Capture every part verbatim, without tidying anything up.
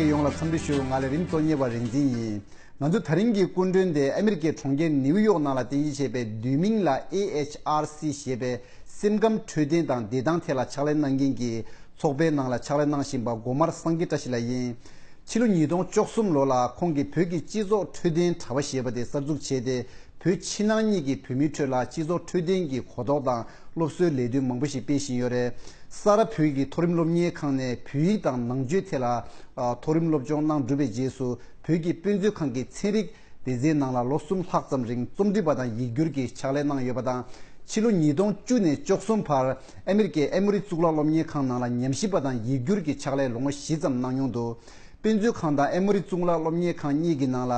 ཡོངས་ལ་འཚམས་འདྲི་ཞུ། ང་ལ་རིམ་གཙོ་གཉེར་བ་རིག་འཛིན་ཡིན། ང་ཚོ་ད་རིང་གི་སྐུ་མགྲོན་དེ་ཨ་མི་རི་ཀའི་གྲོང་ཁྱེར་ནིའུ་ཡོག་ནང་ལ་རྟེན་གཞི་བྱས་པའི་བསྡུས་མིང་ལ་ཨེ་ཨེཆ་ཨར་སི་ཞེས་པའི་སེམས་ཁམས་འཕྲོད་བསྟེན་དང་བདེ་ཐང་ཐད་ལ་ཕྱག་ལས་གནང་མཁན་གྱི་ཚོགས་པའི་ནང་ལ་ཕྱག་ལས་གནང་བཞིན་པ་སྒོ་དམར་སངས་རྒྱས་བཀྲ་ཤིས་ལགས་ཡིན། ཕྱི་ལོ་ཉིས་སྟོང་བཅུ་གསུམ་ལོ་ལ་ཁོང་གིས་བོད་ཀྱི་སྤྱི་ཚོགས་འཕྲོད་བསྟེན་དྲ་བ་ཞེས་པ་དེ་གསར་འཛུགས་བྱས་ཏེ། བོད་ཕྱི་ནང་གཉིས་ཀྱི་བོད་མིའི་ཁྲོད་ལ་སྤྱི་ཚོགས་འཕྲོད་བསྟེན་གྱི་གོ་རྟོགས་དང་སློབ་གསོའི་ལས་དོན་མང་པོ་ཞིག་སྤེལ་བཞིན་ཡོད་རེད། ས་རཱ་བོད་ཀྱི་མཐོ་རིམ་སློབ་གཉེར་ཁང་ནས་བོད་ཡིག་དང་ནང་ཆོས་ཐད་ལ་ཨ་མཐོ་རིམ་སློབ་སྦྱོང་གནང་གྲུབ་པའི་རྗེས་སུ། བོད་ཀྱི་དཔེ་མཛོད་ཁང་གི་ཚན་རིག་སྡེ་ཚན་ནང་ལ་ལོ་གསུམ་ལྷག་ཙམ་རིང་རྩོམ་སྒྲིག་པ་དང་ཡིག་སྒྱུར་གྱི་ཕྱག་ལས་གནང་ཡོད་པ་དང་། ཕྱི་ལོ་ཉིས་སྟོང་བཅུ་ནས་བཅུ་གསུམ་བར་ཨ་མི་རི་ཀའི་ཨེ་མོ་རི་གཙུག་ལག་སློབ་གཉེར་ཁང་ནང་ལ་ཉམས་ཞིབ་པ་དང་ཡིག་སྒྱུར་གྱི་ཕྱག་ལས་ལོ་ངོ་བཞི་ཙམ་གནང་མྱོང་འདུག་དཔེ་མཛོད་ཁང་དང་ཨེ་མོ་རི་གཙུག་ལག་སློབ་གཉེར་ཁང་གཉིས་ཀྱི་ནང་ལ།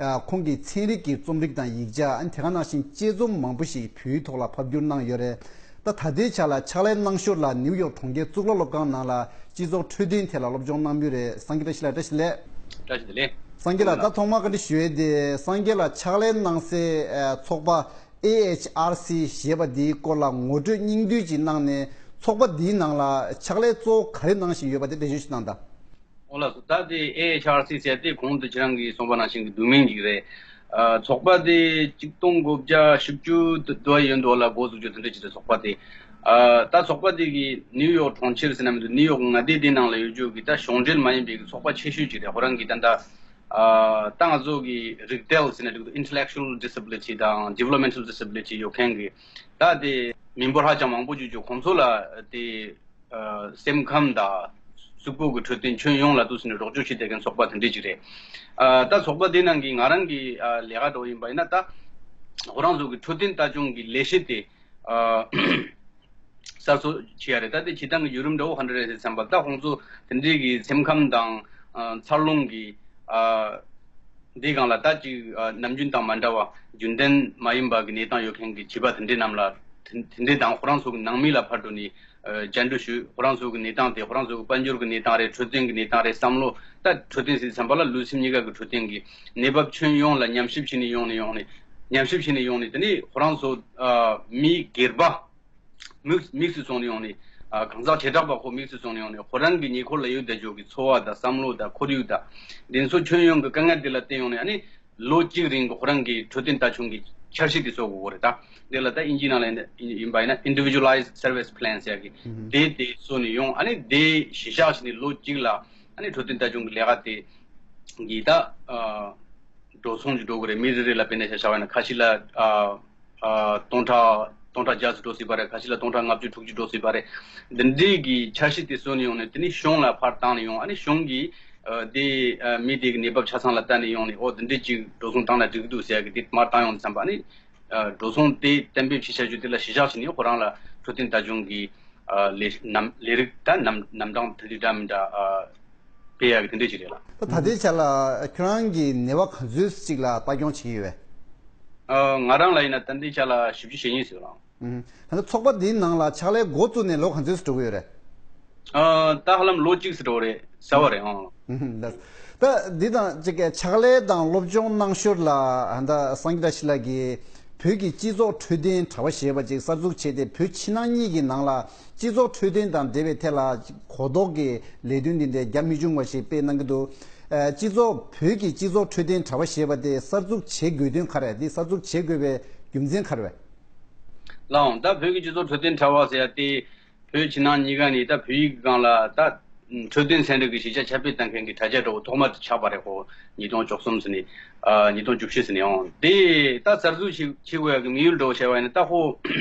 ཨ་ཁོང་གིས་ཚན་རིག་གི་རྩོམ་རིག་དང་ཡིག་ཆ། ཨ་ནི་དེ་ག་ནང་བཞིན་དཔྱད་རྩོམ་མང་པོ་ཞིག་བོད་ཡིག་ཐོག་ལ་ཕབ་བསྒྱུར་གནང་ཡོད་རེད། ད་ད་ལྟའི་ཆ་ལ་ཕྱག་ལས་གནང་ཞོར་ལ་ནིའུ་ཡོག་གྲོང་ཁྱེར་གཙུག་ལག་སློབ་ཁང་ནང་ལ་སྤྱི་ཚོགས་འཕྲོད་བསྟེན་ཐད་ལ་སློབ་སྦྱོང་གནང་མུས་རེད། སངས་རྒྱས་བཀྲ་ཤིས་ལགས། བཀྲ་ཤིས་བདེ་ལེགས། བཀྲ་ཤིས་བདེ་ལེགས། བཀྲ་ཤིས་བདེ་ལེགས། སངས་རྒྱས་ལགས། ད་ཐོག་མར་བཀའ་འདྲི་ཞུ་ཡས་དེ། སངས་རྒྱས་ལགས་ཕྱག་ལས་གནང་སའི་ཨ་ཚོགས་པ་ཨེ་ཨེཆ་ཨར་སི་ཞེས་པ་འདིའི་སྐོར་ལ་ངོ་སྤྲོད་སྙིང་བསྡུས་ཅིག་གནང་ནས། ཚོགས་པ་འདིའི་ནང་ལ་ཕྱག་ལས་གཙོ་བོ་ག་རེ་གནང་བཞིན་ཡོད་པ་དེ་འགྲེལ་བརྗོད་ཞིག་གནང་དང་། འོ་ལགས་སོ། ད་དེ་ཨེ་ཨེཆ་ཨར་སི་ཟེར་དེ་གོང་དུ་ཁྱེད་རང་གིས་གསུངས་པ་ནང་བཞིན་གྱི་བསྡུས་མིང་ཅིག་རེད། ཨ་ཚོགས་པ་དེ་ཆིག་སྟོང་དགུ་བརྒྱ་བཞི་བཅུ་དུ་དུ་བ་ཡོད་འདུག་ལ་འགོ་བཙུགས་རྒྱུ་དེ་འདྲ་ཅིག་རེད། ཚོགས་པ་དེ། ཨ་ད་ཚོགས་པ་དེ་གི་ནིའུ་ཡོག་གྲོང་ཁྱེར་ཟེར་ན་མི་འདུག་ནིའུ་ཡོག་མངའ་སྡེ་དེ་ནང་ལ་ཡོད་རྒྱུ་གི་ད་གཞུང་འབྲེལ་མ་ཡིན་པའི་གི་ཚོགས་པ་ཆེ་ཤོས་ཅིག་རེད། ཁོ་རང་གི་ད་ལྟ་ཨ་ད་ང་ཚོ་གི་རིག་རྩལ་ཟེར་ན་འདུག intellectual disability དང་developmental disability ཡོད་མཁན་གི་ད་དེ་མི་འབོར་ཧ་ཅང་མང་པོ་ཅིག་ཅིག་ཁོང་ཚོ་ལ་དེ། ཨ་སེམས་ཁམས་དང་གཟུགས་པོ་གི་འཕྲོད་བསྟེན་ཁྱོན་ཡོངས་ལ་འདུག་ཟེར་ནས་རོགས་སྐྱོར་བྱེད་བསྡད་མཁན་ཚོགས་པ་དེ་འདྲས་ཅིག་རེད། ཨ་ད་ཚོགས་པ་དེ་ནང་གི་ང་རང་གི་ཨ་ལས་ཀ་འདྲ་བོ་ཡིན་པ་ཡིན་ན། ད་ཁོ་རང་ཚོ་གི་འཕྲོད་བསྟེན་ལྟ་སྐྱོང་གི་ལས་གཞི་དེ་ཨ་གསར་བཟོ་བྱེད་ཡ་རེད། ད་དེ་བྱེད་སྟངས་ཀྱི་བརྒྱུད་རིམ་འདྲ་བོ་ག་འདྲ་རེད་ཟེར་བསམ་པ། ད་ཁོང་ཚོ་དེ་འདྲས་ཀྱི་སེམས་ཁམས་དང་ཨ་འཚར་ལོངས་ཀྱི་ཨ། འདིའི་སྒང་ལ་ད་ཅིག་ཨ་ནམ་རྒྱུན་དང་མ་འདྲ་བ་རྒྱུན་ལྡན་མ་ཡིན་པ་གི་གནས་སྟངས་ཡོད་མཁན་གྱི་བྱིས་པ་དེ་འདྲའི་རྣམས་ལ། དེ་དེ་འདྲའི་དང་ཁོ་རང་ཚོ་གི་ནང་མི་ལ་ཕར་འགྲོ་ནས་ཨ་བཅར་འདྲི་ཞུས། ཁོ་རང་ཚོ་གི་གནས་སྟངས་དེ། ཁོ་རང་ཚོ་གི་དཔལ་འབྱོར་གྱི་གནས་སྟངས་རེད། འཕྲོད་བསྟེན་གྱི་གནས་སྟངས་རེད། བསམ་བློ། ད་འཕྲོད་བསྟེན་ཟེར་བསམ་པ་ལ་ལུས་སེམས་གཉིས་ཀ་གི་འཕྲོད་བསྟེན་གྱི་གནས་བབ་ཁྱོན་ཡོངས་ལ་ཉམས་ཞིབ་བྱས་ནས་ཡོང་ནས་ཡོང་ནས། ཉམས་ཞིབ་བྱས་ནས་ཡོང་ནས། དེ་ནས་ཁོ་རང་ཚོ་ཨ་མི་སྒེར་པ། དམིགས་དམིགས་སུ་བཟུང་ནས་ཡོང་ནས། ཨ་གང་ཟག་བྱེ་བྲག་པ་ཁོ་དམིགས་སུ་བཟུང་ནས་ཡོང་ནས། ཁོ་རང་གི་ཉེ་འཁོར་ལ་ཡོད་བསྡད་རྒྱུ་གི་འཚོ་བ་དང་བསམ་བློ་དང་ཁོར་ཡུག་དང་། དེ་ཚོ་ཁྱོན་ཡོངས་ཀྱི་དཀའ་ངལ་དེ་ལ་བརྟེན་ཡོང་ནས། ཨ་ནི་ལོ་གཅིག་རིང་གི་ཁོ་རང་གི་འཕྲོད་བསྟེན་ལྟ་སྐྱོང་གི་འཆར་གཞི་དེ་བཟོ་དགོས་ཀྱི་རེད། ད་དེ་ལ་ད་དབྱིན་ཇིའི་ནང་ལ་ཡིན་པ་ཡིན་ན་individualized service plan ཟེར་ཡ་གི་ཧུམ་ཧུམ། དེ་དེ་བཟོ་ནས་ཡོང་། ཨ་ནི་དེ་གཞི་བཞག་བྱས་ནས་ལོ་གཅིག་ལ་ཨ་ནི་འཕྲོད་བསྟེན་ལྟ་སྐྱོང་གི་ལས་ཀ་དེ་གི་ད་ཨ། འགྲོ་སོང་ཅིག་འགྲོ་གི་རེད། མི་རེ་རེ་ལ་དཔེར་ན་ཆ་བཞག་པ་ཡིན་ན། ཁ་ཤས་ལ་ཨ་ཨ་སྟོང་ཕྲག་སྟོང་ཕྲག་བརྒྱད་ཙམ་འགྲོ་སྲིད་པ་རེད། ཁ་ཤས་ལ་སྟོང་ཕྲག་ལྔ་བཅུ་དྲུག་ཅུ་འགྲོ་སྲིད་པ་རེད། འདི་འདྲའི་གི་འཆར་གཞི་དེ་བཟོས་ནས་ཡོང་ནས། དེ་ནས་གཞུང་ལ་ཕར་བཏང་ནས་ཡོང་། ཨ་ནི་གཞུང་གིས་ཨ་དེ་ཨ་མི་དེ་གི་གནས་བབ་ཆ་ཚང་ལ་ལྟ་ནས་ཡོང་ནས། ཨོ་དེ་འདྲའི་ཅིག་འགྲོ་སོང་བཏང་ན་འགྲིག་གི་འདུག་ཟེར་ཡ་གི་དེ་མར་བཏང་ཡོང་དུས་ཙམ་པ། ཨ་ནི་ཨ་འགྲོ་སོང་དེ་གཏན་འབེབས་བྱེད་བྱ་རྒྱུ་དེ་ལ་གཞི་བཞག་བྱས་ནས་ཁོ་རང་ལ་འཕྲོད་བསྟེན་ལྟ་སྐྱོང་གི་ཨ་ལས་རྣམ་ལས་རིགས་ད་རྣམ་རྣམ་གྲངས་དེ་འདྲ་འདྲ་མི་འདྲ་ཨ་སྤེལ་ཡག་གི་དེ་འདྲ་ཅིག་རེད་ལ། ད་ད་ལྟའི་ཆ་ལ་ཁྱོད་རང་གིས་ནད་པ་ག་ཚོད་ཅིག་ལ་ལྟ་སྐྱོང་བྱེད་ཀྱི་ཡོད་པས། ཨ་ང་རང་ལ་ཡིན་ན་ད་ལྟའི་ཆ་ལ་བཞི་བཅུ་ཞེ་གཉིས་ཟིན་ལ། ཨུམ། ད་ལྟ་ཚོགས་པ་འདིའི་ནང་ལ་ཕྱག་ལས་འགོ་བཙུགས་ནས་ལོ་ག་ཚོད་ཅིག་འགྲོ་གི་ཡོད་རེད། ཨ་ད་ཧ་ལམ་ལོ་གཅིག་ཙམ་འགྲོ་གི་རེད། གསར་པ་རེད་ཨང་། ཨུམ། ད་ད་འདི་དང་གཅིག་གི་ཕྱག་ལས་དང་སློབ་སྦྱོང་གནང་ཞོར་ལ། ད་སངས་རྒྱས་བཀྲ་ཤིས་ལགས་ཀྱིས་བོད་ཀྱི་སྤྱི་ཚོགས་འཕྲོད་བསྟེན་དྲ་བ་ཞེས་པ་ཅིག་གསར་འཛུགས་བྱས་ཏེ། བོད་ཕྱི་ནང་གཉིས་ཀྱི་ནང་ལ་སྤྱི་ཚོགས་འཕྲོད་བསྟེན་དང་འབྲེལ་བའི་ཐད་ལ་གོ་རྟོགས་ཀྱི་ལས་དོན་འདི་འདྲའི་རྒྱ་མི་ཆུང་བ་ཞིག་སྤེལ་གནང་གི་འདུག་ཨ་སྤྱི་ཚོགས་བོད་ཀྱི་སྤྱི་ཚོགས་འཕྲོད་བསྟེན་དྲ་བ་ཞེས་པ་དེ་གསར་འཛུགས་བྱེད་དགོས་དོན་ག་རེ། འདི་གསར་འཛུགས་བྱེད་དགོས་པའི་རྒྱུ་མཚན་ག་རེ་རེད། ལགས་འོང་། ད་བོད་ཀྱི་སྤྱི་ཚོགས་འཕྲོད་བསྟེན་དྲ་བ་ཟེར་ཡ་དེ་བོད་ཕྱི་ནང་གཉིས་ཀ་ནས་ད་བོད་ཡིག་སྒང་ལ་ད་འཕྲོད་བསྟེན་ཚན་རིག་གི་གཞིས་ཆགས་ཁྱབ་སྤེལ་གཏོང་མཁན་གྱི་དྲ་རྒྱ་འདྲ་བོ་ཐོག་མ་དེ་ཆགས་པ་རེད། ཁོ་ཉིས་སྟོང་བཅུ་གསུམ་ཟིན་ནས་ཨ་ཉིས་སྟོང་བཅུ་བཞི་ཟིན་ནས་ཨང་། དེ་ད་གསར་འཛུགས་བྱེད་བྱེད་དགོས་ཡ་གི་དམིགས་ཡུལ་འདྲ་བོ་བཤད་པ་ཡིན་ན། ད་ཁོ་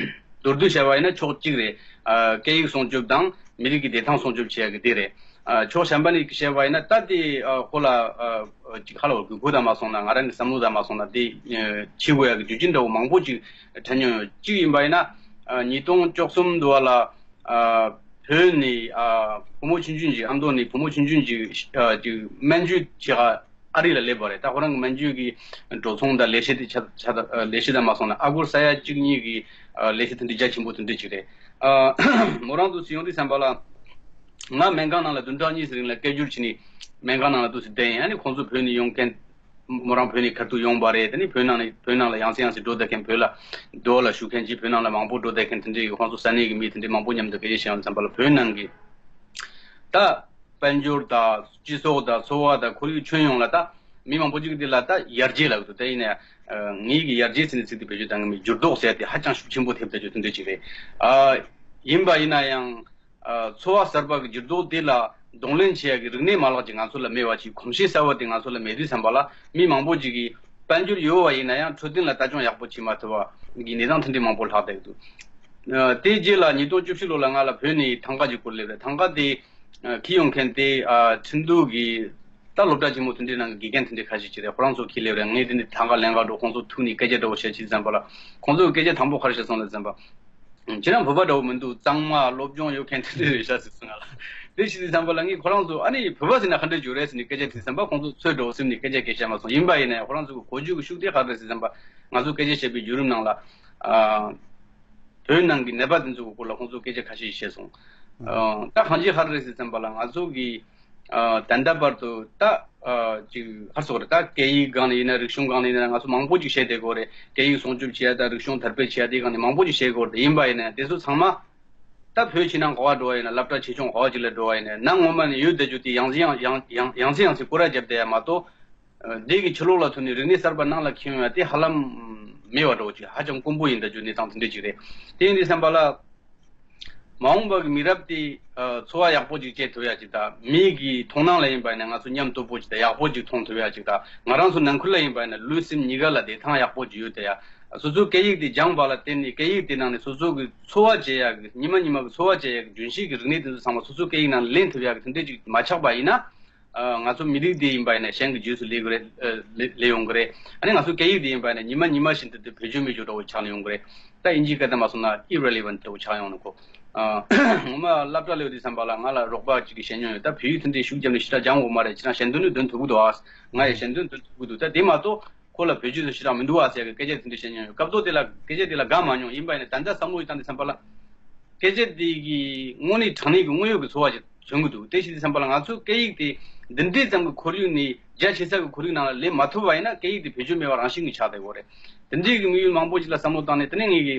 མདོར་བསྡུས་བཤད་པ་ཡིན་ན་ཕྱོགས་གཅིག་རེད། ཨ་སྐད་ཡིག་སྲུང་སྐྱོབ་དང་མི་རིགས་ཀྱི་བདེ་ཐང་སྲུང་སྐྱོབ་བྱེད་ཡ་གི་དེ་རེད། ཨ་ཕྱོགས་གཞན་པ་ནས་བཤད་པ་ཡིན་ན། ད་དེ་ཨ་ཁོ་ལ་ཨ་ཅིག་ཧ་ལམ་དགོས་མཁོ་དང་མ་སོང་ན། ང་རང་གི་བསམ་བློ་དང་མ་སོང་ན། དེ་ཨ་བྱེད་དགོས་ཡ་གི་རྒྱུ་རྐྱེན་འདྲ་བོ་མང་པོ་ཅིག་དྲན་མྱོང་ཡོད། གཅིག་ཡིན་པ་ཡིན་ན། ཨ་ཉིས་སྟོང་བཅུ་གསུམ་དུ་བ་ལ་ཨ་བོད་ནས་ཨ་བུ་མོ་ཆུང་ཆུང་ཅིག་ཨ་མདོ་ནས་བུ་མོ་ཆུང་ཆུང་ཅིག་ཨ་ཅིག་སྨན་བཅོས་བྱེད་ག་ཨ་རི་ལ་སླེབས་པ་རེད། ད་ཁོ་རང་གི་སྨན་བཅོས་ཀྱི་འགྲོ་སོང་དང་ལས་བྱེད་དེ་ཆ་ཆ་ལས་བྱེད་དང་མ་སོང་ན་ཨ་སྒོར་ས་ཡ་གཅིག་གཉིས་ཀྱི་ཨ་ལས་བྱེད་དེ་འདྲ་རྒྱ་ཆེན་པོ་དེ་འདྲ་ཅིག་རེད། ཨ་མོ་རང་དུ་སི་ཡོང་དུས་ཙམ་པ་ལ། ང་སྨན་ཁང་ནང་ལ་བདུན་ཕྲག་གཉིས་ཙམ་རིང་ལ་སྐད་སྒྱུར་བྱས་ནས་སྨན་ཁང་ནང་ལ་དུ་སི་བསྡད་ཡིན། ཨ་ནི་ཁོང་ཚོ་བོད་ནས་ཡོང་མཁན། མོ་རང་བོད་ནས་ཁ་ཐུག་ཡོང་བ་རེད། དེ་ནས་བོད་ནང་ནས་བོད་ནང་ལ་ཡང་སེ་ཡང་སེ་འགྲོ་བསྡད་མཁན། བོད་ལ་འགྲོ་ལ་ཞུགས་མཁན་གྱི་བོད་ནང་ལ་མང་པོ་འགྲོ་བསྡད་མཁན་དེ་འདྲའི་ཁོང་ཚོ་ས་གནས་ཀྱི་མི་དེ་འདྲའི་མང་པོ་མཉམ་དུ་སྐད་ཆ་བཤད་ཡོང་ཙམ་པ་ལ། བོད་ནང་གི་ད་ དཔལ་འབྱོར་དང་སྤྱི་ཚོགས་དང་འཚོ་བ་དང་ཁོར་ཡུག་ཁྱོན་ཡོངས་ལ་ད་མི་མང་པོ་ཅིག་དེ་ལ་ད་ཡར་རྒྱས་ལབ་འདུག་ད་ཡིན་ན་ཡང་ངེད་ཀྱི་ཡར་རྒྱས་ཟེར་ནས་ཚིག་དེ་བེད་སྤྱོད་བཏང་གི་མེད། འགྱུར་ལྡོག་ཟེར་དེ་ཧ་ཅང་ཤུགས་ཆེན་པོ་ཐེབས་བསྡད་རྒྱུ་དེ་འདྲ་ཅིག་རེད། ཨ། ཡིན་པ་ཡིན་ན་ཡང་། ཨ། འཚོ་བ་གསར་པ་གི་འགྱུར་ལྡོག་དེ་ལ་གདོང་ལེན་བྱེད་ཡ་གི་རིག་གནས་མ་ལག་ཅིག་ང་ཚོ་ལ་མེད་པ་ཅིག་གོམས་གཤིས་གསར་པ་དེ་ང་ཚོ་ལ་མེད་དུས་ཙམ་པ་ལ་མི་མང་པོ་ཅིག་གིས་དཔལ་འབྱོར་ཡོད་པ་ཡིན་ན་ཡང་འཕྲོད་བསྟེན་ལ་ལྟ་སྐྱོང་ཡག་པོ་བྱེད་མ་ཐུབ་པ་གི་གནས་སྟངས་དེ་འདྲ་མང་པོ་ལྷག་བསྡད་འདུག་ཨ། དེའི་རྗེས་ལ་ཉིས་སྟོང་བཅུ་བཞི་ལོ་ལ་ང་ལ་བོད་ནས་ཐང་ག་ཅིག་བསྐུར་སླེབས་རེད། ཐང་ག་དེ་ཨ། འཁྱེར་ཡོང་མཁན་དེ་ཨ། ཁྲིན་ཏུའུ་གི་ད་སློབ་གྲྭ་ཆེན་མོ་དེ་འདྲའི་ནང་གི་དགེ་རྒན་དེ་འདྲ་ཁ་ཤས་ཅིག་རེད། ཁོ་རང་ཚོ་འཁྱེར་སླེབས་རེད། ངས་དེ་འདྲ་ཐང་ག་ལེན་ག་འགྲོ། ཁོང་ཚོ་ཐུག་ནས་སྐད་ཆ་འདྲ་བོ་བཤད་ཅིག་ཙམ་པ་ལ་ཁོང་ཚོ་གི་སྐད་ཆ་དང་པོ་ག་རེ་བཤད་སོང་ལབ་ཙམ་པ། ཁྱེད་རང་བོད་པ་འདྲ་བོ་མི་འདུག་གཙང་མ་སློབ་སྦྱོང་ཡོད་མཁན་དེ་འདྲ་རེད་ཤག་ཟེར་སོང་ང་ལ། དེ་བྱས་དུས་ཙམ་པ་ལ་ངས་ཁོ་རང་ཚོ་ཨ་ནི་བོད་པ་ཟེར་ན་ག་འདྲ་འགྱུར་རེད་ཟེར་ནས་སྐད་ཆ་དྲིས་ཙམ་པ་ཁོང་ཚོ་ཚོད་འདྲ་བོ་སེམས་ནས་སྐད་ཆ་སྐད་བཤད་མ་སོང་། ཡིན་པ་ཡིན་ན་ཡང་ཁོ་རང་ཚོ་གི་གོ་རྒྱུ་གི་ཤུགས་དེ་ག་རེ་རེད་ཟེར་ཙམ་པ་ང་ཚོ་སྐད་ཆ་བཤད་པའི་བརྒྱུད་རིམ་ནང་ལ། ཨ། བོད་ནང་གི་ནད་པ་དེ་ཚོ་གི་སྐོར་ལ་ཁོང་ཚོ་སྐད་ཆ་ཁ་ཤས་ཤིག་བཤད་སོང་། ཨ། ད་གང་ཅི་ག་རེ་རེད་ཟེར་ཙམ་པ་ལ་ང་ཚོ་གི་ཨ། ད་ལྟ་བར་དུ་ད་ཨ། ཅིག་ག་རེ་ཟེར་དགོས་རེད། ད་སྐད་ཡིག་སྒང་ནས་ཡིན་ན་རིག་གཞུང་སྒང་ནས་ཡིན་ན་ང་ཚོ་མང་པོ་ཅིག་བཤད་བསྡད་ཀྱི་ཡོད་རེད། སྐད་ཡིག་སྲུང་སྐྱོབ་བྱེད་ཡ་དང་རིག་གཞུང་དར་སྤེལ་བྱེད་ཡ་དེ་སྒང་ནས་མང་པོ་ཅིག་བཤད་ཀྱི་ཡོད་རེད། ཡིན་པ་ཡིན་ན་ཡང་དེ་ཚོ་ཚང་མ་ད་བོད་ཕྱི་ནང་ག་པར་འགྲོ་བ་ཡིན་ན། སློབ་གྲྭ་ཆེ་ཆུང་ག་པར་ཅིག་ལ་འགྲོ་བ་ཡིན་ན་ནང་ངོ་མ་ནས་ཡོད་བསྡད་རྒྱུ་དེ་ཡང་སེ་ཡང་ཡང་ཡང་ཡང་སེ་ཡང་སེ་སྐོར་ར་བརྒྱབ་བསྡད་ཡ་མ་གཏོགས། འདི་གི་ཕྱི་ལོགས་ལ་ཐོན་ནས་རིག་གནས་གསར་པ་ནང་ལ་འཁྱེར་ཡོང་ཡ་དེ་ཧ་ལམ་མེད་པ་འདྲ་བོ་ཅིག་ཧ་ཅང་དཀོན་པོ་ཡིན་འདྲ་རྒྱུ་གནས་སྟངས་དེ་འདྲ་ཅིག་རེད། དེ་ཡིན་དུས་ཙམ་པ་ལ། མ་འོངས་པ་གི་མི་རབས་དེ་ཨ། འཚོ་བ་ཡག་པོ་ཅིག་སྐྱེལ་ཐུབ་ཡ་ཅིག་དང་། མི་གི་མཐོང་སྣང་ལ་ཡིན་པ་ཡིན་ན་ང་ཚོ་ཉམས་རྟོགས་པོ་ཅིག་དང་ཡག་པོ་ཅིག་མཐོང་ཐུབ་ཡ་ཅིག་དང་། ང་རང་ཚོ་ནང་ཁུལ་ལ་ཡིན་པ་ཡིན་ན་ལུས་སེམས་གཉིས་ཀ་ལ་བདེ་ཐང་ཡག་པོ་ཅིག་ཡོད་བསྡད་ཡ། སོ་སོའི་སྐད་ཡིག་དེ་སྦྱངས་པ་ལ་བརྟེན་ནས་སྐད་ཡིག་དེ་ནང་ནས་སོ་སོ་གི་འཚོ་བ་བྱེད་ཡ་གི་ཉི་མ་ཉི་མ་གི་འཚོ་བ་བྱེད་ཡ་གི་རྒྱུན་ཤེས་ཀྱི་རིག་གནས་དེ་ཚོ་ཚང་མ་སོ་སོའི་སྐད་ཡིག་ནང་ལེན་ཐུབ་ཡ་གི་དེ་འདྲས་ཅིག་མ་ཆགས་པ་ཡིན་ན། ཨ། ང་ཚོ་མི་རིགས་འདི་ཡིན་པ་ཡིན་ན་གཞན་གྱི་རྗེས་སུ་སླེབས་ཀྱི་རེད། ཨ། སླེབས་སླེབས་ཡོང་གི་རེད། ཨ་ནི་ང་ཚོ་སྐད་ཡིག་འདི་ཡིན་པ་ཡིན་ན་ཉི་མ་ཉི་མ་བཞིན་དུ་དེ་བེད་སྤྱོད་མེད་རྒྱུ་འདྲ་བོ་ཆགས་ནས་ཡོང་གི་རེད། ད་དབྱིན་ཇིའི་སྐད་དེ་མ་སོང་ན་irrelevant་འདྲ་བོ་ཆགས་ཡོང་ནི་ཁོ། ཨ། ངོ་མ་སློབ་གྲྭ་སླེབས་དུས་ཙམ་པ་ལ་ང་ལ་རོགས་པ་ཅིག་གིས་བཤད་མྱོང་ཡོད། ད་བོད་ཡིག་དེ་འདྲའི་ཤུགས་བརྒྱབ་ནས་ཞེ་དྲག་སྦྱང་དགོས་མ་རེད། ཁྱེད་རང་ཞལ་འདོན་ནི་འདོན་ཐུབ་ཀྱི་འདུག་ཨ། ང་ཡང་ཞལ་འདོན་འདོན་ཐུབ་ཀྱི་འདུག་ད་དེ་མ་གཏོགས། ཁོ་ལ་བེད་སྤྱོད་དུ་ཞེ་དྲག་མི་འདུག་ཨ་ཟེར་གི་སྐད་ཆ་དེ་འདྲ་བཤད་མྱོང་ཡོད། སྐབས་ཐོག་དེ་ལ་སྐད་ཆ་དེ་ལ་དགའ་མ་མྱོང་། ཡིན་པ་ཡིན་ན་ད་ལྟ་བསམ་བློ་ཡིས་བཏང་དུས་ཙམ་པ་ལ། སྐད་ཆ་དེ་གི་དངོས་གནས་དྲང་གནས་ཀྱི་དངོས་ཡོད་ཀྱི་འཚོ་བ་ཞིག་མཚོན་གྱི་འདུག་དེ་བྱེད་དུས་ཙམ་པ་ལ་ང་ཚོའི་སྐད་ཡིག་དེ་འདི་འདྲའི་ཙམ་གྱི་ཁོར་ཡུག་ནས་རྒྱ་ཆེ་ས་གི་ཁོར་ཡུག་ནང་ལ་ལེན་མ་ཐུབ་པ་ཡིན་ན་སྐད་ཡིག་དེ་བེད་སྤྱོད་མེད་པ་རང་བཞིན་གྱིས་ཆགས་བསྡད་ཡོད་རེད། དེ་འདྲའི་གི་དམིགས་ཡུལ་མང་པོ་ཞིག་ལ་བསམ་བློ་བཏང་ནས་དེ་ནས་ངེད་ཀྱི་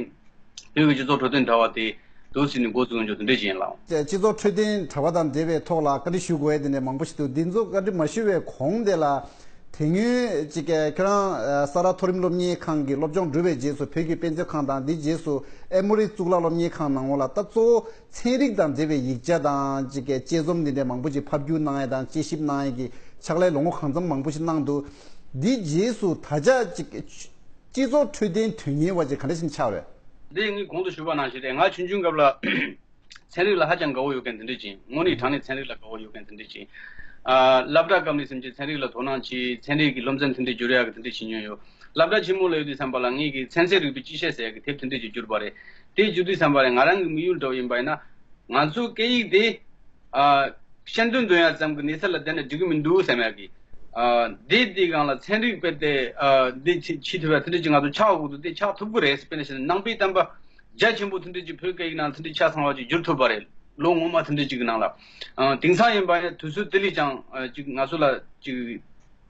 བོད་ཀྱི་སྤྱི་ཚོགས་འཕྲོད་བསྟེན་དྲ་བ་དེ་འདུག་ཟེར་ནས་འགོ་བཙུགས་ཡོང་རྒྱུ་དེ་འདྲ་ཞིག་ཡིན་ལགས། སྤྱི་ཚོགས་འཕྲོད་བསྟེན་དྲ་བ་དང་འབྲེལ་བའི་ཐོག་ལ་བཀའ་འདྲི་ཞུ་དགོས་ཡས་དེ་འདྲ་མང་པོ་ཞིག་འདུག་འདི་ཚོ་བཀའ་འདྲི་མ་ཞུ་བའི་གོང་དེ་ལ། དེ་སྔོན་ཅིག་ཁྱོད་རང་ས་རཱ་མཐོ་རིམ་སློབ་གཉེར་ཁང་གི་སློབ་སྦྱོང་གྲུབ་པའི་རྗེས་སུ་བོད་ཀྱི་དཔེ་མཛོད་ཁང་དང་འདིའི་རྗེས་སུ་ཨེ་མོ་རི་གཙུག་ལག་སློབ་གཉེར་ཁང་ནང་ལོགས་ལ་ད་གཙོ་བོ་ཚན་རིག་དང་འབྲེལ་བའི་ཡིག་ཆ་དང་ཅིག་གི་དཔྱད་རྩོམ་འདི་འདྲའི་མང་པོ་ཅིག་ཕབ་བསྒྱུར་གནང་ཡས་དང་དཔྱད་ཞིབ་གནང་ཡས་ཀྱི་ཕྱག་ལས་ལོ་ངོ་གང་འཚམ་མང་པོ་ཞིག་གནང་འདུག་འདིའི་རྗེས་སུ་ད་ཆ་ཅིག་སྤྱི་ཚོགས་འཕྲོད་བསྟེན་དོན་གཉེར་བ་ཅིག་ག་འདྲ་ཞིག་ཆགས་པས། འདི་ངས་གོང་དུ་ཞུས་པ་ནང་བཞིན་རེད། ང་ཆུང་ཆུང་སྐབས་ལ། ཚན་རིག་ལ་ཧ་ཅང་དགའ་བོ་ཡོད་མཁན་དེ་འདྲ་ཅིག་དངོས་གནས་དྲང་གནས་ཚན་རིག་ལ་དགའ་བོ་ཡོད་མཁན་དེ་འདྲ་ཅིག་ཨ། སློབ་གྲྭ་སྐབས་ནས་སེམས་ཅན་ཚན་རིག་ལ་དོ་སྣང་བྱས། ཚན་རིག་གི་སློབ་ཚན་དེ་འདྲ་བསྒྱུར་ཡག་གི་དེ་འདྲ་བྱེད་མྱོང་ཡོད། སློབ་གྲྭ་ཆེན་མོ་ལ་ཡོད་དུས་ཙམ་པ་ལ་ངེད་ཀྱིས་ཚན་རྩལ་རིག་པའི་སྤྱི་བཤད་ཟེར་ཡག་གི་དེབ་དེ་འདྲ་ཅིག་བསྒྱུར་པ་རེད། དེ་བསྒྱུར་དུས་ཙམ་པ་ལ་ང་རང་གི་དམིགས་ཡུལ་འདྲ་བོ་ཡིན་པ་ཡིན་ན། ང་ཚོའི་སྐད་ཡིག་དེ། ཨ། བཤད་འདོན་འདོན་ཡག་ཙམ་གྱི་གནས་ཚད་ལ་བསྡད་ན་འགྲིག་གི་མི་འདུག་བསམ་ཡག་གི། ཨ། དེ་དེའི་སྒང་ལ་ཚན་རིག་དཔེ་དེ། ཨ། དེ་ཕྱི་ཕྱི་ཐུབ་ཡག་དེ་འདྲ་ཅིག་ང་ཚོ་ཆགས་དགོས་འདུག་དེ་ཆགས་ཐུབ་ཀྱི་རེད། དཔེར་ན་བཤད་ན་ནང་པའི་བསྟན་པ། རྒྱ་ཆེན་པོ་དེ་འདྲ་ཅིག་བོད་སྐད་ཡིག་ནང་དེ་འདྲ་ཆ་ཚང་བ་ཅིག་བསྒྱུར་ཐུབ་པ་རེད། ལོ་སྔོན་མ་དེ་འདྲ་ཅིག་གི་ནང་ལ། ཨ། དེང་སང་ཡིན་པ་ཡིན་ན་དུས་ཚོད་དེ་ལས་ཀྱང་ཨ། ཅིག་ང་ཚོ་ལ་ཅིག་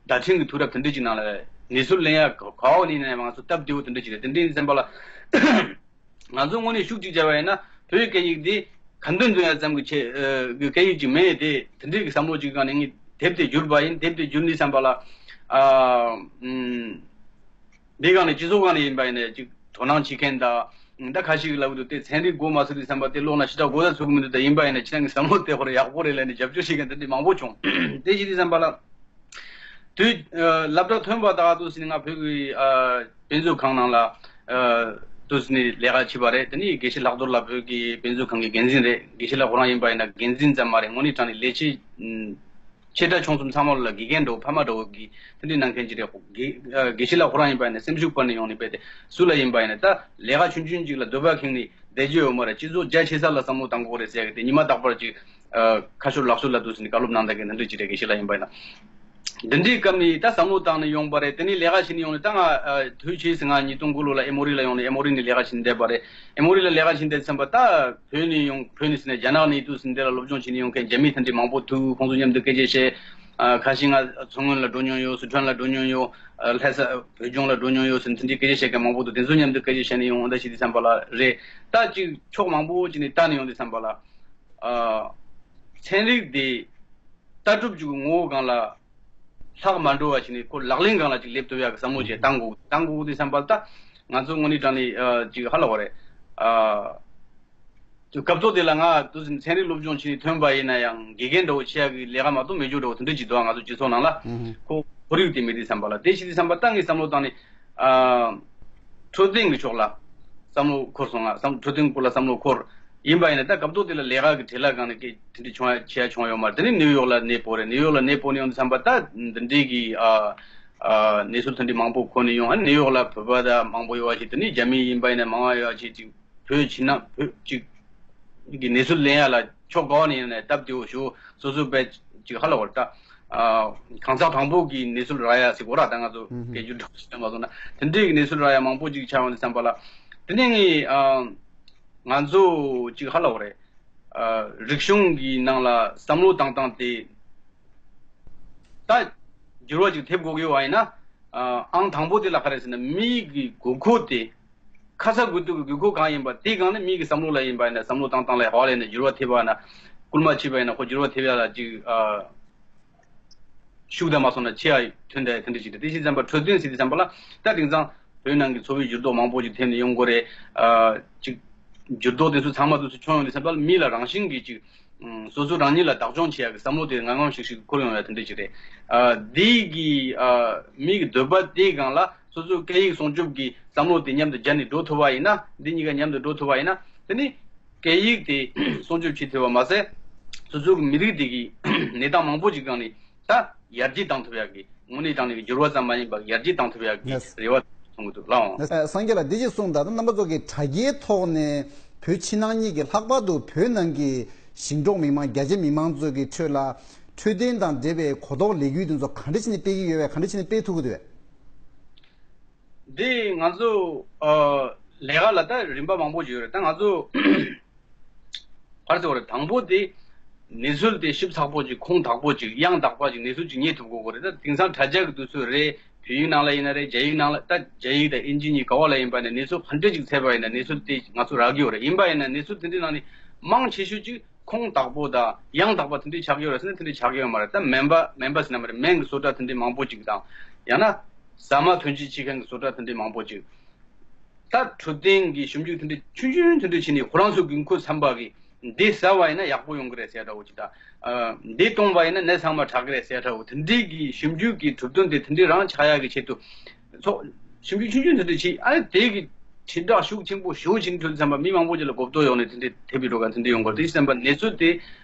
བརྡ་འཕྲིན་གྱི་དུས་རབས་དེ་འདྲ་ཅིག་ནང་ལ་གནས་ཚུལ་ལེན་ཡག་ག་བ་ནས་ཡིན་ན་ཡང་ང་ཚོ་སྟབས་བདེ་བོ་དེ་འདྲ་ཅིག་རེད། དེ་འདྲ་ཡིན་ཙམ་པ་ལ། ང་ཚོ་དངོས་གནས་ཤུགས་གཅིག་བྱས་པ་ཡིན་ན་བོད་ཡིག་སྐད་ཡིག་འདི་ཁ་འདོན་འདོན་ཡག་ཙམ་གྱི་ཆེད་ཀྱི་སྐད་ཡིག་ཅིག་མེད་དེ། དེ་འདྲ་གི་བསམ་བློ་ཅིག་སྒང་ནས་ངས་དེབ་དེ་བསྒྱུར་པ་ཡིན། དེབ་དེ་བསྒྱུར་ནས་ཙམ་པ་ལ། ཨ། ཨུམ། འདི་སྒང་ནས་སྤྱི་ཚོགས་སྒང་ནས་ཡིན་པ་ཡིན་ན་ཅིག་དོ་སྣང་བྱེད་མཁན་དང་། ད་ཁ་ཤས་ཀྱིས་ལབ་ཀྱི་འདུག་དེ་ཚན་རིག་མགོ་མ་ཚོས་དུས་ཙམ་པ་དེ་ཀློག་ན་ཞེ་དྲག་མགོ་ཚ་ཚོད་ཀྱི་མི་འདུག་ད་ཡིན་པ་ཡིན་ན་ཁྱེད་རང་གི་བསམ་བློ་དེ་ཁོ་རང་ཡག་པོ་རེད་ལབ་ནས་རྒྱབ་སྐྱོར་བྱེད་མཁན་དེ་འདྲ་མང་པོ་བྱུང་། དེ་བྱེད་དུས་ཙམ་པ་ལ། དུས། ཨ། སློབ་གྲྭ་ཐོན་པ་དང་དུས་ཙམ་ནས་ང་བོད་ཀྱི། ཨ། དཔེ་མཛོད་ཁང་ནང་ལ། ཨ། དུས་ཙམ་ནས་ལས་ཀ་བྱས་པ་རེད། དེ་ནས་དགེ་བཤེས་ལྷག་རྡོར་ལགས་བོད་ཀྱི་དཔེ་མཛོད་ཁང་གི་འགན་འཛིན་རེད། དགེ་བཤེས་ལགས་ཁོ་རང་ཡིན་པ་ཡིན་ན་འགན་འཛིན་ཙམ་མ་རེད། དངོས་གནས་དྲང་གནས་ལས་བྱེད། ཨུམ། ཆེ་ཕྲ་ཆུང་གསུམ་ཚང་མ་ལ་དགེ་རྒན་འདྲ་བོ་ཕ་མ་འདྲ་བོ་གི་དེ་འདྲའི་གནང་མཁན་ཅིག་རེད། དགེ། ཨ། དགེ་བཤེས་ལགས་ཁོ་རང་ཡིན་པ་ཡིན་ན་སེམས་ཤུགས་སྤར་ནས་ཡོང་ནས་རྦད་དེ་སུ་ལ་ཡིན་པ་ཡིན་ན་ད་ལས་ཀ་ཆུང་ཆུང་ཅིག་ལ་འདོད་པ་ཁེངས་ནས་བསྡད་རྒྱུ་ཡོད་མ་རེད། སྤྱི་ཚོགས་རྒྱ་ཆེ་ས་ལ་བསམ་བློ་བཏང་དགོས་རེད་ཟེར་ཡག་གི་དེ་ཉི་མ་རྟག་པར་ཅིག་ཨ། ཁ་ཤོར་ལག་ཤོར་ལ་དུས་ཙམ་ནས་བཀའ་སློབ་གནང་བསྡད་མཁན་དེ་འདྲ་ཅིག་རེད། དགེ་བཤེས་ལགས་ཡིན་པ་ཡིན་ན། འདི་འདྲའི་སྐབས་ནས་ད་བསམ་བློ་བཏང་ནས་ཡོང་པ་རེད། དེ་ནས་ལས་ཀ་བྱེད་ནས་ཡོང་ནས་ད་ང་། ཨ། དུས་ཕྱིས་སུ་ང་ཉིས་སྟོང་དགུ་ལོ་ལ་ཨེ་མོ་རི་ལ་ཡོང་ནས་ཨེ་མོ་རི་ནས་ལས་ཀ་བྱེད་བསྡད་པ་རེད། ཨེ་མོ་རི་ལ་ལས་ཀ་བྱེད་བསྡད་ཙམ་པ་ད་བོད་ནས་ཡོང་། བོད་ནས་ཟེར་ན་རྒྱ་ནག་ནས་དུས་ཙམ་འདི་ལ་སློབ་སྦྱོང་བྱེད་ནས་ཡོང་མཁན་རྒྱ་མི་དེ་འདྲ་མང་པོ་ཐུག་ཁོང་ཚོ་མཉམ་དུ་སྐད་ཆ་བཤད། ཨ། ཁ་ཤས་ང་མཚོ་སྔོན་ལ་འགྲོ་མྱོང་ཡོད། སི་ཁྲོན་ལ་འགྲོ་མྱོང་ཡོད། ཨ། ལྷ་ས་བོད་ལྗོངས་ལ་འགྲོ་མྱོང་ཡོད་ཟེར་ནས་དེ་འདྲའི་སྐད་ཆ་བཤད་མཁན་མང་པོ་འདུག་དེ་ཚོ་མཉམ་དུ་སྐད་ཆ་བཤད་ནས་ཡོང་། འོ་ད་བྱེད་དུས་ཙམ་པ་ལ་རེད། ད་ཅིག་ཕྱོགས་མང་པོ་ཅིག་ནས་བལྟས་ནས་ཡོང་དུས་ཙམ་པ་ལ། ཨ། ཚན་རིག་དེ། ལྟ་གྲུབ་ཅིག་གི་ངོ་བོ་སྒང་ལ་ལྷག་མ་འགྲོ་བ་ཞིག་ནས་ཁོ་ལག་ལེན་སྒང་ལ་ཅིག་སླེབས་ཐུབ་ཡག་གི་བསམ་བློ་ཅིག་བཏང་དགོས་བཏང་དགོས་དུས་བསམ་པ་ལ། ད་ང་ཚོ་དངོས་གནས་དྲང་གནས་ཅིག་ཧ་ལ་བ་རེད། ཅིག་སྐབས་ཐོག་དེ་ལ་ང་དུ་ཚན་རིག་སློབ་སྦྱོང་བྱས་ནས་ཐོན་པ་ཡིན་ན་ཡང་དགེ་རྒན་འདྲ་བོ་བྱེད་ཡག་གི་ལས་ཀ་མ་གཏོགས་མེད་རྒྱུ་འདྲ་བོ་དེ་འདྲ་ཅིག་འདུག་ང་ཚོ་སྤྱི་ཚོགས་ནང་ལ་ཁོ་ཁོར་ཡུག་དེ་མེད་དུས་བསམ་པ་ལ། དེ་བྱེད་དུས་བསམ་པ་ད་ངས་བསམ་བློ་བཏང་ནས། འཕྲོད་བསྟེན་གྱི་ཕྱོགས་ལ་བསམ་བློ་འཁོར་སོང་ང་། བསམ་འཕྲོད་བསྟེན་སྐོར་ལ་བསམ་བློ་འཁོར། ཡིན་པ་ཡིན་ན་ད་སྐབས་ཐོག་དེ་ལ་ལས་ཀ་གི་བྲེལ་བ་སྒང་ནས་སྐད་དེ་འདྲ་བྱུང་ཡ་བྱས་ཡ་བྱུང་ཡོད་མ་རེད། དེ་ནས་ནིའུ་ཡོག་ལ་གནས་སྤོ་རེད། ནིའུ་ཡོག་ལ་གནས་སྤོ་ནས་ཡོང་དུས་བསམ་པ་ད་འདི་འདྲའི་གི་ཨ་ཨ་གནས་ཚུལ་དེ་འདྲ་མང་པོ་གོ་ནས་ཡོང་། ཨ་ནིའུ་ཡོག་ལ་བོད་པ་ད་མང་པོ་ཡོད་པ་ཞིག་དེ་ནས་རྒྱ་མི་ཡིན་པ་ཡིན་ན་མང་བ་ཡོད་པ་ཞིག་ཅིག་བོད་ཕྱི་ནང་བོད་ཅིག་གི་གནས་ཚུལ་ལེན་ཡ་ལ་ཕྱོགས་ག་བ་ནས་ཡིན་ནའི་སྟབས་བདེ་བོ་ཞུ། སོ་སོ་བས་ཅིག་ཧ་ལ་བར་ད། གང་ཟག་དང་པོ་གི་གནས་ཚུལ་རག་ཡ་ཟེར་གོ་ར། ད་ང་ཚོ་སྐད་སྒྱུར་འགྲོ་ཞིག་མ་སོང་ན་དེ་འདྲའི་གི་གནས་ཚུལ་རག་ཡ་མང་པོ་ཅིག་ཆགས་ཡོང་དུས་བསམ་པ་ལ། དེ་ནས་ངས་ང་ཚོ་ཅིག་ཧ་ལ་བ་རེད། རིག་གཞུང་གི་ནང་ལ་བསམ་བློ་བཏང་སྟངས་དེ་ད་འགྱུར་བ་ཅིག་ཐེབས་དགོས་ཀྱི་ཡོད་པ་ཡིན་ན། ཨང་དང་པོ་དེ་ལ་ག་རེ་ཟེར་ན་མིའི་གི་དགོས་མཁོ་དེ། ཁ་ཚ་དགོས་གཏུག་གི་དགོས་མཁོ་གང་ཡིན་པ་དེའི་སྒང་ནས་མིའི་གི་བསམ་བློ་ལ་ཡིན་པ་ཡིན་ན་བསམ་བློ་བཏང་སྟངས་ལ་ཧ་ལས་ནས་འགྱུར་བ་ཐེབས་པ་ན། སྐུལ་མ་བྱས་པ་ཡིན་ན་ཁོ་འགྱུར་བ་ཐེབས་ཡ་ལ་ཅིག་ཨ། ཤུགས་ལྡན་མ་སོང་ན་ཆེ་ཡ་ཐོན་དེ་དེ་འདྲ་ཞིག་རེད། དེ་བྱས་ཙམ་པ་འཕྲོད་བསྟེན་ཟེར་དུས་ཙམ་པ་ལ་ད་དེང་སང་བོད་ནང་གི་འཚོ་བའི་འགྱུར་ལྡོག་མང་པོ་ཅིག་ཐེབས་ནས་ཡོང་གི་རེད། ཨ། ཅིག་འགྱུར་ལྡོག་དེ་ཚོ་ཚང་མ་དུས་སུ་བྱུང་ཡོང་དུས་ཙམ་པ་ལ་མི་ལ་རང་བཞིན་གྱིས་ཅིག་སོ་སོ་རང་ཉིད་ལ་བདག་སྐྱོང་བྱེད་ཡག་གི་བསམ་བློ་དེ་ངང་ངམ་ཤིག་ཤིག་འཁོར་ཡོང་ཡ་དེ་འདྲ་ཅིག་རེད། ཨ། འདི་གི་ཨ། མི་གི་འདོད་པ་དེའི་སྒང་ལ་སོ་སོའི་སྐད་ཡིག་སྲུང་སྐྱོབ་ཀྱི་བསམ་བློ་དེ་མཉམ་དུ་སྦྱར་ནས་འགྲོ་ཐུབ་པ་ཡིན་ན། འདི་གཉིས་ཀ་མཉམ་དུ་འགྲོ་ཐུབ་པ་ཡིན་ན། དེ་ནི་སྐད་ཡིག་དེ་སྲུང་སྐྱོབ་བྱེད་ཐུབ་པ་མ་ཟད། སོ་སོ་གི་མི་རིགས་དེ་གི་གནས་སྟངས་མང་པོ་ཅིག་སྒང་ནས་ད་ཡར་རྒྱས་བཏང་ཐུབ་ཡག་གི་དངོས་གནས་དྲང་གནས་ཀྱི་འགྱུར་བ་ཙམ་མ་ཡིན་པར་ཡར་རྒྱས་བཏང་ཐུབ་ཡག་གི་ཡེས། རེ་བ་མཐོང་གི་འདུག་ལགས་འོང་། ཨ། སངས་རྒྱས་ལགས་འདི་ཅིག་གསུངས། ད་ལྟ་རྣམ་པ་ཚོ་གི་དྲ་རྒྱའི་ཐོག་ནས་བོད་ཕྱི་ནང་གཉིས་ཀྱི་ལྷག་པར་དུ་བོད་ནང་གི་ཞིང་འབྲོག་མི་མང་རྒྱ་ཆེ་མི་མང་ཚོ་གི་ཁྲོད་ལ་འཕྲོད་བསྟེན་དང་འབྲེལ་བའི་གོ་རྟོགས་ལས་འགུལ་དེ་ཚོ་ག་འདྲ་བྱས་ནས་སྤེལ་གྱི་ཡོད་པས། ག་འདྲ་བྱས་ནས་སྤེལ་ཐུབ་ཀྱི་འདུག་པས། འདི་ང་ཚོ་ཨ། ལས་ཀ་ལ་ད་རིམ་པ་མང་པོ་ཅིག་ཡོད་རེད། ད་ང་ཚོ་ག་རེ་ཟེར་བ་རེད། དང་པོ་དེ་གནས་ཚུལ་དེ་ཞིབ་ཚགས་པོ་ཅིག་ཁུངས་དག་པོ་ཅིག་ཡང་དག་པ་ཅིག་གནས་ཚུལ་ཅིག་རྙེད་ཐུབ་དགོས་ཀྱི་རེད། ད་དེང་སང་དྲ་རྒྱ་གི་དུས་ཚོད་རེད། བོད་ཡིག་ནང་ལ་ཡིན་ན་རེད། རྒྱ་ཡིག་ནང་ལ། ད་རྒྱ་ཡིག་དང་དབྱིན་ཇི་གཉིས་ག་བ་ལ་ཡིན་པ་ནས་གནས་ཚུལ་ག་འདྲ་ཅིག་འཚོལ་བ་ཡིན་ན་གནས་ཚུལ་དེ་ང་ཚོ་རག་གི་ཡོད་རེད། ཡིན་པ་ཡིན་ན་གནས་ཚུལ་དེ་འདྲའི་ནང་ནས་མང་ཆེ་ཤོས་ཅིག་ཁུངས་དག་པོ་དང་ཡང་དག་པ་དེ་འདྲ་ཆགས་ཀྱི་ཡོད་རེད་ཟེར་ན་དེ་འདྲ་ཆགས་ཀྱི་ཡོད་མ་རེད། ད་སྨན་པ་སྨན་པ་ཟེར་ན་མ་རེད། སྨན་གྱི་བཟོ་གྲྭ་དེ་འདྲ་མང་པོ་ཅིག་དང་། ཡང་ན་ཟ་མ་ཐོན་སྐྱེད་བྱེད་མཁན་གྱི་བཟོ་གྲྭ་དེ་འདྲ་མང་པོ་ཅིག་ད་འཕྲོད་བསྟེན་གྱི་ཞིབ་འཇུག་དེ་འདྲ་ཆུང་ཆུང་དེ་འདྲ་བྱས་ནས་ཁོ་རང་ཚོ་དགོས་མཁོ་ཚན་པ་གིས་འདི་ཟ་བ་ཡིན་ན་ཡག་པོ་ཡོང་གི་རེད་ཟེར་འདྲ་བོ་ཅིག་དང་། ཨ། འདི་བཏུང་བ་ཡིན་ན་ནད་ཚང་མ་དྲག་གི་རེད་ཟེར་འདྲ་བོ་དེ་འདྲའི་གི་ཞིབ་འཇུག་གི་གྲུབ་དོན་དེ་དེ་འདྲའི་རང་ཆགས་ཡག་གི་ཆེད་དུ། ཚོགས་ཞིབ་འཇུག་ཆུང་ཆུང་དེ་འདྲ་བྱས། ཨ་ནི་དེ་གི་དྲིལ་བསྒྲགས་ཤུགས་ཆེན་པོ་ཞེ་པོ་ཅིག་ཐོན་ཙམ་པ་མི་མང་པོ་ཅིག་ལ་གོ་རྟོགས་ཡོང་ནས་དེ་འདྲ་ཐེབས་པའི་འགྲོ་ག་དེ་འདྲ་ཡོང་གི་རེད། དེ་བྱས་ཙམ་པ་གནས་ཚུལ་དེ་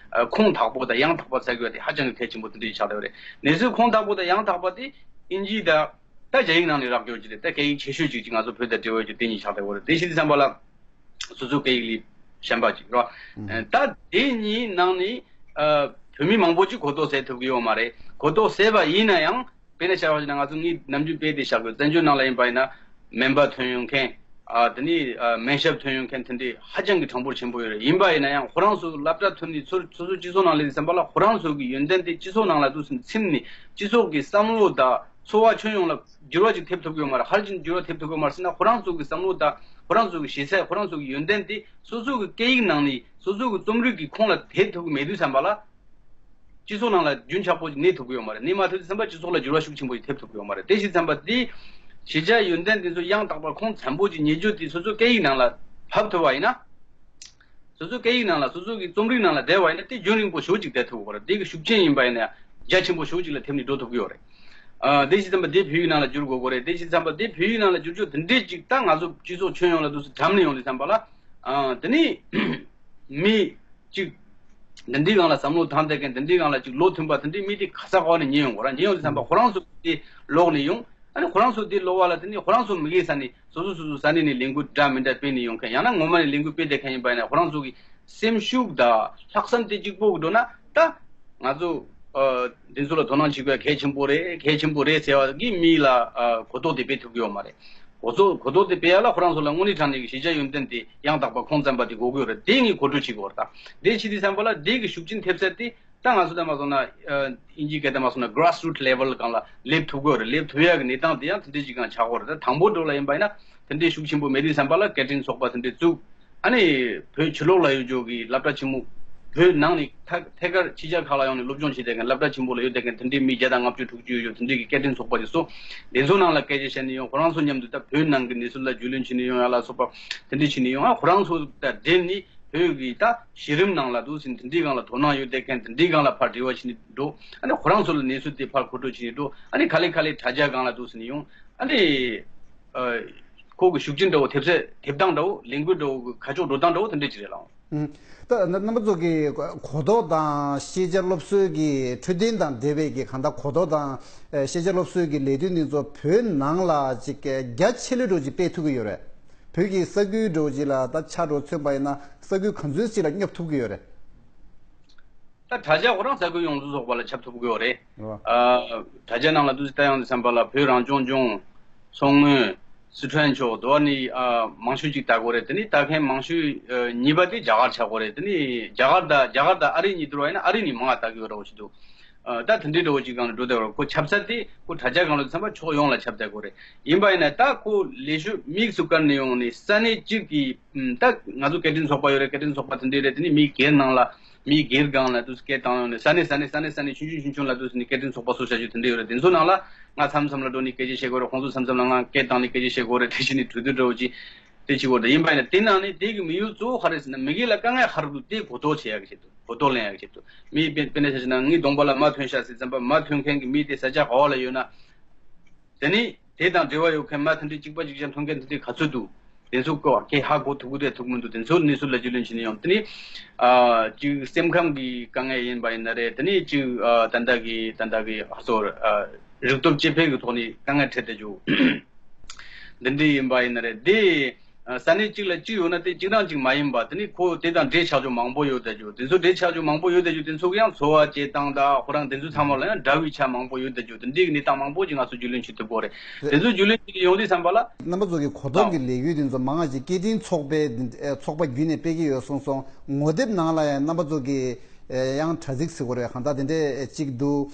ཁུངས་དག་པོ་དང་ཡང་དག་པ་འཚོལ་དགོས་པ་དེ་ཧ་ཅང་གི་གལ་ཆེན་པོ་དེ་འདྲ་ཞིག་ཆགས་བསྡད་པ་རེད། གནས་ཚུལ་ཁུངས་དག་པོ་དང་ཡང་དག་པ་དེ་དབྱིན་ཇི་དང་ད་རྒྱ་ཡིག་ནང་ནས་རག་རྒྱུ་ཅིག་རེད། ད་སྐད་ཡིག་ཆེ་ཤོས་ཅིག་ཅིག་ང་ཚོ་བོད་དང་འབྲེལ་བ་ཡོད་རྒྱུ་དེ་གཉིས་ཆགས་བསྡད་པ་རེད། དེ་བྱས་ཙམ་པ་ལ་སོ་སོའི་སྐད་ཡིག་ལས་གཞན་པ་ཅིག་རེད་བ། ད་དེ་གཉིས་ནང་ནས་ཨ། བོད་མི་མང་པོ་ཅིག་གོ་རྟོགས་སད་ཐུབ་ཀྱི་ཡོད་མ་རེད། གོ་རྟོགས་སད་པ་ཡིན་ན་ཡང་། དཔེར་ན་ཆ་བཞག་ན་ང་ཚོ་ངས་ནམ་རྒྱུན་དཔེ་དེ་བཞག་དགོས། བཙན་བྱོལ་ནང་ལ་ཡིན་པ་ཡིན་ན་སྨན་པ་ཐོན་ཡོང་མཁན། ཨ། དེ་ནས་ཨ། སྨན་ཞབས་ཐོན་ཡོང་མཁན་དེ་འདྲ་ཧ་ཅང་གི་གྲངས་འབོར་ཆེན་པོ་ཡོད་རེད། ཡིན་པ་ཡིན་ན་ཡང་ཁོ་རང་ཚོ་སློབ་གྲྭ་ཐོན་ནས་ཚུར་སོ་སོའི་སྤྱི་ཚོགས་ནང་སླེབས་དུས་ཙམ་པ་ལ་ཁོ་རང་ཚོ་གི་ཡོན་ཏན་དེ་སྤྱི་ཚོགས་ནང་ལ་དུས་སུ་ཚིམ་ནས་སྤྱི་ཚོགས་ཀྱི་བསམ་བློ་དང་འཚོ་བ་ཁྱོན་ཡོངས་ལ་འགྱུར་བ་ཅིག་ཐེབས་ཐུབ་ཀྱི་ཡོད་མ་རེད། ག་རེ་བྱས་ནས་འགྱུར་བ་ཐེབས་ཐུབ་ཀྱི་ཡོད་མ་རེད་ཟེར་ན། ཁོ་རང་ཚོ་གི་བསམ་བློ་དང་ཁོ་རང་ཚོ་གི་ཤེས་ཚད། ཁོ་རང་ཚོ་གི་ཡོན་ཏན་དེ་སོ་སོ་གི་སྐད་ཡིག་ནང་ནས་སོ་སོ་གི་རྩོམ་རིག་གི་ཁོངས་ལ་དེད་ཐུབ་ཀྱི་མེད་དུས་ཙམ་པ་ལ། སྤྱི་ཚོགས་ནང་ལ་རྒྱུན་ཆགས་པོ་ཅིག་གནས་ཐུབ་ཀྱི་ཡོད་མ་རེད། གནས་མ་ཐུབ་དུས་ཙམ་པ་སྤྱི་ཚོགས་ལ་འགྱུར་བ་ཤུགས་ཆེན་པོ་ཅིག་ཐེབས་ཐུབ་ཀྱི་ཡོད་མ་རེད། དེ་བྱས་ཙམ་པ་དེ་གཞིས་ཆགས་ཡོན་ཏན་དེ་ཚོ་ཡང་དག་པར་ཁུངས་བཙན་པོ་ཅིག་རྙེད་རྒྱུ་དེ་སོ་སོའི་སྐད་ཡིག་ནང་ལ་ཕབ་ཐུབ་པ་ཡིན་ན། སོ་སོའི་སྐད་ཡིག་ནང་ལ་སོ་སོ་གི་རྩོམ་རིག་ནང་ལ་བསྡད་པ་ཡིན་ན་དེ་རྒྱུན་རིང་པོ་ཞེ་པོ་ཅིག་བསྡད་ཐུབ་ཀྱི་ཡོད་རེད། དེ་གི་ཤུགས་རྐྱེན་ཡིན་པ་ཡིན་ན་རྒྱ་ཆེན་པོ་ཞེ་པོ་ཅིག་ལ་ཐེབས་ནས་འགྲོ་ཐུབ་ཀྱི་ཡོད་རེད། ཨ། དེ་བྱས་ཙམ་པ་དེ་བོད་ཡིག་ནང་ལ་བསྒྱུར་དགོས་ཀྱི་རེད། དེ་བྱས་ཙམ་པ་དེ་བོད་ཡིག་ནང་ལ་བསྒྱུར་རྒྱུ་དེ་འདྲས་ཅིག་ད་ང་ཚོ་སྤྱི་ཚོགས་ཁྱོན་ཡོངས་ལ་དུས་སུ་གྲམ་ནས་ཡོང་དུས་ཙམ་པ་ལ། ཨ། དེ་ནས་མི་གཅིག་འདི་འདྲའི་སྒང་ལ་བསམ་བློ་བཏང་བསྡད་མཁན། འདི་འདྲའི་སྒང་ལ་ཅིག་ལོ་མཐུན་པ་དེ་འདྲའི་མི་དེ་ག་ས་ག་ནས་ཉན་ཡོང་གི་རེད། ཉན་ཡོང་དུས་ཙམ་པ་ཁོ་རང་ཚོ་དེ་ལོག་ནས་ཡོང་། ཨ་ནི་ཁོ་རང་ཚོ་དེ་ལོག་པ་ལ་དེ་ནས་ཁོ་རང་ཚོ་མི་སྒེར་ས་ནས་སོ་སོ་སོ་སོ་ས་གནས་ནས་ལས་འགུལ་འདྲ་མི་འདྲ་སྤེལ་ནས་ཡོང་མཁན། ཡང་ན་ངོ་མ་ནས་ལས་འགུལ་སྤེལ་བསྡད་མཁན་ཡིན་པ་ཡིན་ན་ཁོ་རང་ཚོ་གི་སེམས་ཤུགས་དང་ལྷག་བསམ་དེ་གཅིག་པོ་གི་འགྲོ་ན། ད་ང་ཚོ་ཨ་འདི་ཚོ་ལ་དོ་སྣང་བྱེད་དགོས་གལ་ཆེན་པོ་རེད། གལ་ཆེན་པོ་རེད་ཟེར་བ་གི་མི་ལ་ཨ་གོ་རྟོགས་དེ་སྤེལ་ཐུབ་ཀྱི་ཡོད་མ་རེད། གོ་རྟོགས་གོ་རྟོགས་དེ་སྤེལ་ཡ་ལ་ཁོ་རང་ཚོ་ལ་དངོས་གནས་དྲང་གནས་ཀྱི་གཞིས་ཆགས་ཡོན་ཏན་དེ་ཡང་དག་པ་ཁུངས་བཙན་པ་དེ་དགོས་ཀྱི་ཡོད་རེད། དེ་ངས་གོ་སྒྲིག་བྱེད་དགོས་རེད། ད་དེ་བྱེད་དུས་ཙམ་པ་ལ་དེ་གི་ཤུགས་རྐྱེན་ཐེབས་ཚད་དེ། ད་ང་ཚོ་ད་མ་སོང་ན་ཨ་དབྱིན་ཇིའི་སྐད་ད་མ་སོང་ན་grassroot level སྒང་ལ་སླེབས་ཐུབ་དགོས་རེད། སླེབས་ཐུབ་ཡག་གི་གནས་སྟངས་དེ་ཡང་དེ་འདྲ་ཅིག་སྒང་ཆགས་ཀྱི་ཡོད་རེད། ད་དང་པོ་འགྲོ་ལ་ཡིན་པ་ཡིན་ན་དེ་འདྲའི་ཤུགས་ཆེན་པོ་མེད་དུས་ཙམ་པ་ལ་སྐད་འཕྲིན་ཚོགས་པ་དེ་འདྲ་བཙུགས། ཨ་ནི་བོད་ཕྱི་ལོགས་ལ་ཡོད་རྒྱུ་གི་སློབ་གྲྭ་ཆེན་མོ་ བོད་ནང་ནས་ཐད་ཐད་ཀར་ཕྱི་རྒྱལ་ཁག་ལ་ཡོང་ནས་སློབ་སྦྱོང་བྱེད་བསྡད་མཁན་སློབ་གྲྭ་ཆེན་པོ་ལ་ཡོད་བསྡད་མཁན་དེ་འདྲའི་མི་བརྒྱ་དང་ལྔ་བཅུ་དྲུག་ཅུ་ཡོད་ཡོད། དེ་འདྲའི་གི་སྐད་འཕྲིན་ཚོགས་པ་དེ་ཚོ་དེ་ཚོ་ནང་ལ་སྐད་ཆ་བཤད་ནས་ཡོང་། ཁོ་རང་ཚོ་མཉམ་དུ་ད་བོད་ནང་གི་གནས་ཚུལ་ལ་རྒྱུས་ལོན་བྱེད་ནས་ཡོང་ཡ་ལ་སོགས་པ་དེ་འདྲ་བྱེད་ནས་ཡོང་། ཨ་ཁོ་རང་ཚོ་ད་འབྲེལ་ནས་བོད་ཀྱི་ད་གཞི་རིམ་ནང་ལ་འདུག་ཟིན་དེ་འདྲའི་སྒང་ལ་དོ་སྣང་ཡོད་བསྡད་མཁན་དེ་འདྲའི་སྒང་ལ་ཕར་འབྲེལ་བ་བྱེད་ནས་འགྲོ། ཨ་ནི་ཁོ་རང་ཚོ་ལ་གནས་ཚུལ་དེ་ཕར་མཁོ་སྤྲོད་བྱེད་ནས་འགྲོ། ཨ་ནི་ག་ལེ་ག་ལེ་དྲ་རྒྱ་སྒང་ལ་འདུག་ཟིན་ཡོང་། ཨ་ནི་ཨ་ཁོ་གི་ཤུགས་རྐྱེན་འདྲ་བོ་ཐེབས་ཚད་ཐེབས་སྟངས་འདྲ་བོ་ལས་འགུལ་འདྲ་བོ་གི་ཁ་ཕྱོགས་འགྲོ་སྟངས་འདྲ་བོ་དེ་འདྲ་ཅིག་རེད་ལགས། ད་རྣམ་པ་ཚོ་གི་གོ་རྟོགས་དང་ཤེས་བྱ་སློབ་གསོའི་གི་འཕྲོད་བསྟེན་དང་འབྲེལ་བའི་གི་གང་ལྟར་གོ་རྟོགས་དང་ཤེས་བྱ་སློབ་གསོའི་གི་ལས་དོན་འདི་ཚོ་བོད་ནང་ལ་ཅིག་རྒྱ་ཆེ་ལོས་འགྲོ་ཅིག་སྤེལ་ཐུབ་ཀྱི་ཡོད་རེད། བོད་ཀྱི་ས་ཁུལ་འགྲོ་ཅིག་ལ་ད་ཆ་འགྲོ་མཚོན་པ་ཡིན་ན་ས་ཁུལ་ག་ཚོད་ཅིག་ལ་སྙོབ་ཐུབ་ཀྱི་ཡོད་རེད། ད་དྲ་རྒྱ་ཁོ་རང་ས་ཁུལ་ཡོངས་སུ་རྫོགས་པ་ལ་ཁྱབ་ཐུབ་ཀྱི་ཡོད་རེད། རེད་བ། ཨ། དྲ་རྒྱ་ནང་ལ་ཏུ་ཙི་ལྟ་ཡོང་དུས་ཙམ་པ་ལ་བོད་རང་སྐྱོང་ལྗོངས། མཚོ་སྔོན། སི་ཁྲོན་ཕྱོགས་དུ་བ་ནི་ཨ་མང་ཤོས་ཅིག་ལྟ་དགོས་རེད། དེ་ནི་ལྟ་མཁན་མང་ཤོས་ཨ་གཉིས་པ་དེ་རྒྱ་གར་ཆགས་དགོས་རེད། དེ་ནི་རྒྱ་གར་དང་རྒྱ་གར་དང་ཨ་རི་གཉིས་བསྡུར་བ་ཡིན་ན་ཨ་རི་ནི་མང་བ་ལྟ་གི་ཡོད་རེད་འོ་ཞིག་འདུག་ཨ་ད་དེ་འདྲའི་འདྲ་བོ་ཅིག་སྒང་ལ་འགྲོ་བསྡད་ཡོད་རེད། ཁོ་ཁྱབ་ཚད་དེ་ཁོ་དྲ་རྒྱ་སྒང་ལ་ཙམ་པ་ཕྱོགས་ཡོངས་ལ་ཁྱབ་བསྡད་དགོས་རེད། ཡིན་པ་ཡིན་ན་ད་ཁོ་ལས་ཞུགས་དམིགས་སུ་བཀར་ནས་ཡོང་ནས་ས་གནས་གཅིག་གི་ད་ང་ཚོ་སྐད་འཕྲིན་ཚོགས་པ་ཡོད་རེད། སྐད་འཕྲིན་ཚོགས་པ་དེ་འདྲའི་རེད། དེ་ནི་མི་སྒེར་ནང་ལ་མི་སྒེར་སྒང་ལ་དུ་སྐད་བཏང་ཡོང་ནས་ས་གནས་ས་གནས་ས་གནས་ས་གནས་ཆུང་ཆུང་ཆུང་ཆུང་ལ་དུ་ནི་སྐད་འཕྲིན་ཚོགས་པ་སོགས་བྱ་རྒྱུ་དེ་འདྲ་ཡོད་རེད། དེ་ཚོ་ནང་ལ་ང་མཚམས་མཚམས་ལ་འགྲོ་ནས་སྐད་ཆ་བཤད་དགོས་རེད། ཁོང་ཚོ་མཚམས་མཚམས་ལ་ང་སྐད་བཏང་ནས་སྐད་ཆ་བཤད་དགོས་རེད། དེ་བཞིན་ནི་གྲོས་བསྡུར་འདྲ་བོ་ཅིག་དེ་བྱེད་དགོས་རེད། ཡིན་པ་ཡིན་ན་དེ་ནང་ནས་དེ་གི་དམིགས་ཡུལ་གཙོ་བོ་ག་རེ་ཟེར་ན་མི་སྒེར་ལ་དཀའ་ངལ་ག་རེ་འདུག་དེ་གོ་རྟོགས་བྱེད་ཡག་གི་ཆེད་དུ་གོ་རྟོགས་ལེན་ཡག་གི་ཆེད་དུ་མི་དཔེ་དཔེར་ན་ཆ་བཞག་ན་ངའི་གདོང་པ་ལ་རྨ་ཐོན་ཤག་ཟེར་ཙམ་པ་རྨ་ཐོན་མཁན་གྱི་མི་དེ་ས་ཆ་ག་བ་ལ་ཡོད་ན། དེ་ནི་དེ་དང་འབྲེལ་བ་ཡོད་མཁན་མ་དེ་འདྲའི་གཅིག་པ་གཅིག་རྐྱང་ཐོན་མཁན་དེ་འདྲའི་ག་ཚོད་འདུག་དེ་ཚོ་ཀོ་ཁྱེད་ཧ་གོ་ཐུབ་ཀྱི་རེད་ཐུབ་མི་འདུག་དེ་ཚོ་གནས་ཚུལ་ལ་རྒྱུས་ལོན་བྱེད་ནས་ཡོང་། དེ་ནི་ཨ་གཅིག་སེམས་ཁམས་ཀྱི་དཀའ་ངལ་ཡིན་པ་ཡིན་ན་རེད། དེ་ནི་གཅིག་ཨ་ད་ལྟ་གི་ད་ལྟ་གི་ཧ་སོ་ཨ་རིག་སྟོབས་སྐྱེ་འཕེལ་གྱི་ཐོག་ནས་དཀའ་ངལ་འཕྲད་བསྡད་རྒྱུ་འདི་འདྲའི་ཡིན་པ་ཡིན་ན་རེད། དེ་ས་གནས་གཅིག་ལ་གཅིག་ཡོད་ན་དེ་གཅིག་རང་གཅིག་མ་ཡིན་པ་དེ་ནི་ཁོ་དེ་དང་འབྲེལ་ཆགས་རྒྱུ་མང་པོ་ཡོད་བསྡད་རྒྱུ། དེ་ཚོ་འབྲེལ་ཆགས་རྒྱུ་མང་པོ་ཡོད་བསྡད་རྒྱུ་དེ་ཚོ་གི་ཡང་འཚོ་བ་སྐྱེལ་སྟངས་དང་ཁོ་རང་དེ་ཚོ་ཚང་མ་ལ་ཡང་འདྲ་བའི་ཆ་མང་པོ་ཡོད་བསྡད་རྒྱུ་དེ་འདྲའི་གི་གནས་སྟངས་མང་པོ་ཅིག་ང་ཚོ་རྒྱུས་ལོན་བྱེད་ཐུབ་ཀྱི་རེད། དེ་ཚོ་རྒྱུས་ལོན་བྱེད་ཀྱི་ཡོང་དུས་ཙམ་པ་ལ། རྣམ་པ་ཚོ་གི་གོ་རྟོགས་ཀྱི་ལས་འགུལ་དེ་ཚོ་མང་བ་ཞིག་སྐད་འཕྲིན་ཚོགས་པའི་འདི་ཚོགས་པ་བརྒྱུད་ནས་སྤེལ་གྱི་ཡོད་གསུངས་སོང་། ངོ་དེབ་ནང་ལ་ཡང་རྣམ་པ་ཚོ་གི་ཡང་དྲ་ཚིགས་ཟེར་དགོས་རེད། གང་ལྟར་དེ་འདྲས་གཅིག་འདུག་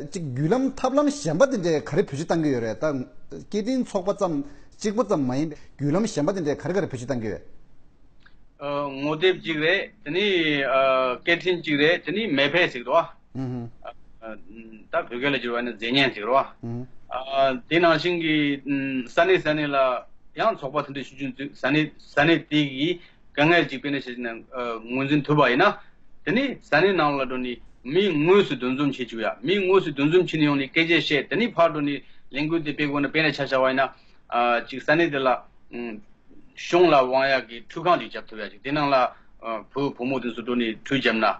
གཅིག་བརྒྱུད་ལམ་ཐབས་ལམ་གཞན་པ་དེ་འདྲས་ག་རེ་བེད་སྤྱོད་བཏང་གི་ཡོད་རེད། ད་སྐད་འཕྲིན་ཚོགས་པ་ཙམ་གཅིག་པོ་ཙམ་མ་ཡིན་པའི་བརྒྱུད་ལམ་གཞན་པ་དེ་འདྲས་ག་རེ་ག་རེ་བེད་སྤྱོད་བཏང་གི་ཡོད། ཨ་ངོ་དེབ་གཅིག་རེད། དེ་ནི་ཨ་སྐད་འཕྲིན་གཅིག་རེད། དེ་ནི་མེ་ཕེ་ཟེར་གི་འདུག་ཨ། ཨ་ད་བོད་སྐད་ལ་བསྒྱུར་བ་ནི་མཛེས་ཉན་ཟེར་གི་འདུག་ཨ། ཨ་དེ་ནང་བཞིན་གྱི་ཨ་ས་གནས་ས་གནས་ལ་ཡང་ཚོགས་པ་དེ་འདྲ་ཞུ་རྒྱུ་འདུག་ས་གནས་ས་གནས་དེ་གི་དཀའ་ངལ་ཅིག་དཔེར་ན་བཤད་ན་ཨ་ངོས་འཛིན་ཐུབ་པ་ཡིན་ན། དེ་ནི་ས་གནས་ནང་ལ་འགྲོ་ནས་མི་དངོས་སུ་འདུ་འཛོམས་བྱེད་བཅུག་ཡ། མི་དངོས་སུ་འདུ་འཛོམས་བྱེད་ནས་ཡོང་ནས་སྐད་ཆ་བཤད། དེ་ནི་ཕར་འགྲོ་ནས་ལས་འགུལ་དེ་སྤེལ་དགོས་ན་དཔེར་ན་ཆ་བཞག་པ་ཡིན་ན་ཨ་ཅིག་ས་གནས་དེ་ལ་ཨ། གཞུང་ལ་དབང་ཡག་གི་ཁྲུས་ཁང་ཅིག་བརྒྱབ་ཐུབ་ཡག་ཅིག་དེ་ནང་ལ་ཨ་བུ་བུ་མོ་དེ་ཚོ་འགྲོ་ནས་ཁྲུས་བརྒྱབ་ན་ཨ་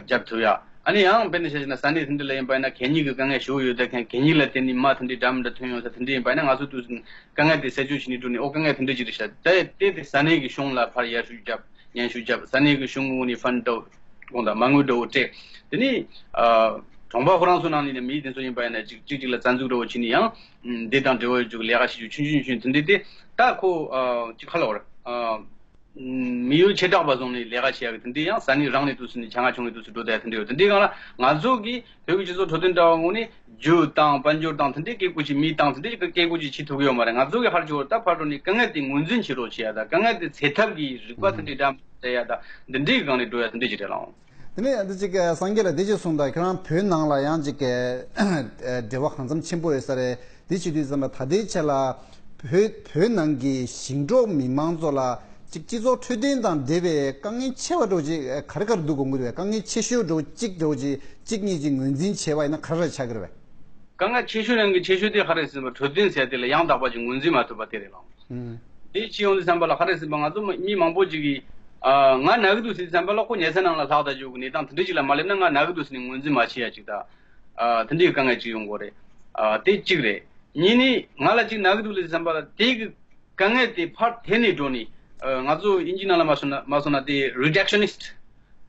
བརྒྱབ་ཐུབ་ཡག་ཨ་ནི་ཡང་དཔེར་ན་ཆ་བཞག་ན་ས་གནས་དེ་འདྲ་ལ་ཡིན་པ་ཡིན་ན་གད་སྙིགས་ཀྱི་དཀའ་ངལ་ཞེ་པོ་ཡོད་ད་མཁན་གད་སྙིགས་ལ་བརྟེན་ནས་རྨ་དེ་འདྲའི་འགྲམ་འདྲ་ཐོན་ཡོང་ས་དེ་འདྲ་ཡིན་པ་ཡིན་ན་ང་ཚོ་དུས་དཀའ་ངལ་དེ་སེལ་གཅོད་བྱེད་ནས་འགྲོ་ནས་ཨོ་དཀའ་ངལ་དེ་འདྲ་ཅིག་རེད་ཤག་དེ་དེ་དེ་ས་གནས་ཀྱི་གཞུང་ལ་ཕར་ཡར་ཞུ་བརྒྱབ་སྙན་ཞུ་བརྒྱབ་ས་གནས་ཀྱི་གཞུང་ངོས་ནས་ཕན་ཌི་དགོངས་དག་མ་དངུལ་འདྲ་བོ་སྤྲད། དེ་ནི་ཨ་གྲོང་པ་ཁོ་རང་ཚོ་ནང་ནས་ནི་མི་དེ་ཚོ་ཡིན་པ་ཡིན་ན་གཅིག་གཅིག་གཅིག་ལ་རྩ་འཛུགས་འདྲ་བོ་བྱས་ནས་ཡང་འདི་དང་འབྲེལ་བ་ཡོད་རྒྱུ་གི་ལས་ཀ་བྱེད་རྒྱུ་ཆུང་ཆུང་ཆུང་དེ་འདྲ་དེ་ད་ཁོ་ཨ་ཅིག་ཁ་ལོ་ར་ཨ་མི་ཡུལ་བྱེ་བྲག་པ་བཟུང་ནས་ལས་ཀ་བྱེད་ཡག་གི་དེ་འདྲ་ཡང་ས་གནས་རང་ནས་དུས་སུ་ནས་བྱ་ང་ཆུང་གི་དུས་སུ་འགྲོ་བསྡད་ཡག་དེ་འདྲ་ཡོད། དེ་འདྲའི་སྒང་ལ་ང་ཚོ་གི་བོད་ཀྱི་སྤྱི་ཚོགས་འཕྲོད་བསྟེན་དྲ་བ་ངོས་ནས་རྒྱུ་དང་དཔལ་འབྱོར་དང་དེ་འདྲའི་སྐད་འབོད་ཅིག་མི་བཏང་དེ་འདྲའི་སྐད་འབོད་ཅིག་བྱེད་ཐུབ་ཀྱི་ཡོད་མ་རེད། ང་ཚོ་གི་ཧར་ཅོ་ད་ཕར་འགྲོ་ནས་དཀའ་ངལ་དེ་ངོས་འཛིན་བྱེད་རོགས་བྱེད་ཡག་དང་དཀའ་ངལ་དེ་སེལ་ཐབས་ཀྱི་རིག་པ་དེ་འདྲའི་འདྲ་མ་བྱེད་ཡག་དང་འདི་འདྲའི་སྒང་ནས་འགྲོ་ཡག་དེ་འདྲའི་ཅིག་རེད་ལགས། དེ་ནས་འདི་ཅིག་སངས་རྒྱས་ལགས་འདི་ཅིག་གསུངས་དང་ཁྱེད་རང་བོད་ནང་ལ་ཡང་ཅིག་འབྲེལ་བ་གང་འཚམ་ཆེན་པོ་ཡོད་ས་རེད། འདི་བྱེད་དུས་ཙམ་པ་ད་ལྟའི་ཆ་ལ་བོད་བོད་ནང་གི་ཞིང་འབྲོག་མི་མང་ཚོ་ལ་ཅིག་སྤྱི་ཚོགས་འཕྲོད་བསྟེན་དང་འབྲེལ་བའི་དཀའ་ངལ་ཆེ་བ་འདྲ་ཅིག་ག་རེ་ག་རེ་འདུག་དགོངས་ཀྱི་འདུག་བས། དཀའ་ངལ་ཆེ་ཤོས་འདྲ་གཅིག་འདྲ་ཅིག་གཅིག་གཉིས་ཅིག་ངོས་འཛིན་བྱས་པ་ཡིན་ན་ག་རེ་རེ་ཆགས་ཀྱི་རེད་བས། དཀའ་ངལ་ཆེ་ཤོས་ནང་གི་ཆེ་ཤོས་དེ་ག་རེ་ཟེར་ན་འཕྲོད་བསྟེན་ཟེར་དེ་ལ་ཡང་དག་པ་ཅིག་ངོས་འཛིན་མ་ཐུབ་པ་དེ་རེད་ལགས། ཨུམ། དེ་ཕྱི་ཡོང་དུས་ཙམ་པ་ལ་ག་རེ་ཟེར་ན་ང་ཚོ་མི་མང་པོ་ཅིག་གིས་ཨ་ང་ན་གི་འདུག་ཟེར་དུས་ཙམ་པ་ལ་ཁོ་ཉལ་ས་ནང་ལ་ལྷག་ད་འཇུག་གི་གནས་སྟངས་དེ་འདྲ་ཅིག་ལ་མ་སླེབས་ན་ང་ན་གི་འདུག་ཟེར་ནས་ངོས་འཛིན་མ་བྱེད་ཡ་ཅིག་ད་ཨ་དེ་འདྲའི་དཀའ་ངལ་ཅིག་ཡོང་གི་རེད། ཨ་དེ་གཅིག་རེད། གཉིས་ནི་ང་ལ་ཅིག་ན་གི་འདུག་ལབ་དུས་ཙམ་པ་ལ་དེ་གི་དཀའ་ངལ་དེ་ཕར་དེད་ནས་འགྲོ་ནས་ཨ་ང་ཚོ་དབྱིན་ཇི་ནང་ལ་མ་སོང་ན་མ་སོང་ན་དེ་རི་ཌག་ཤ་ནིསྚ་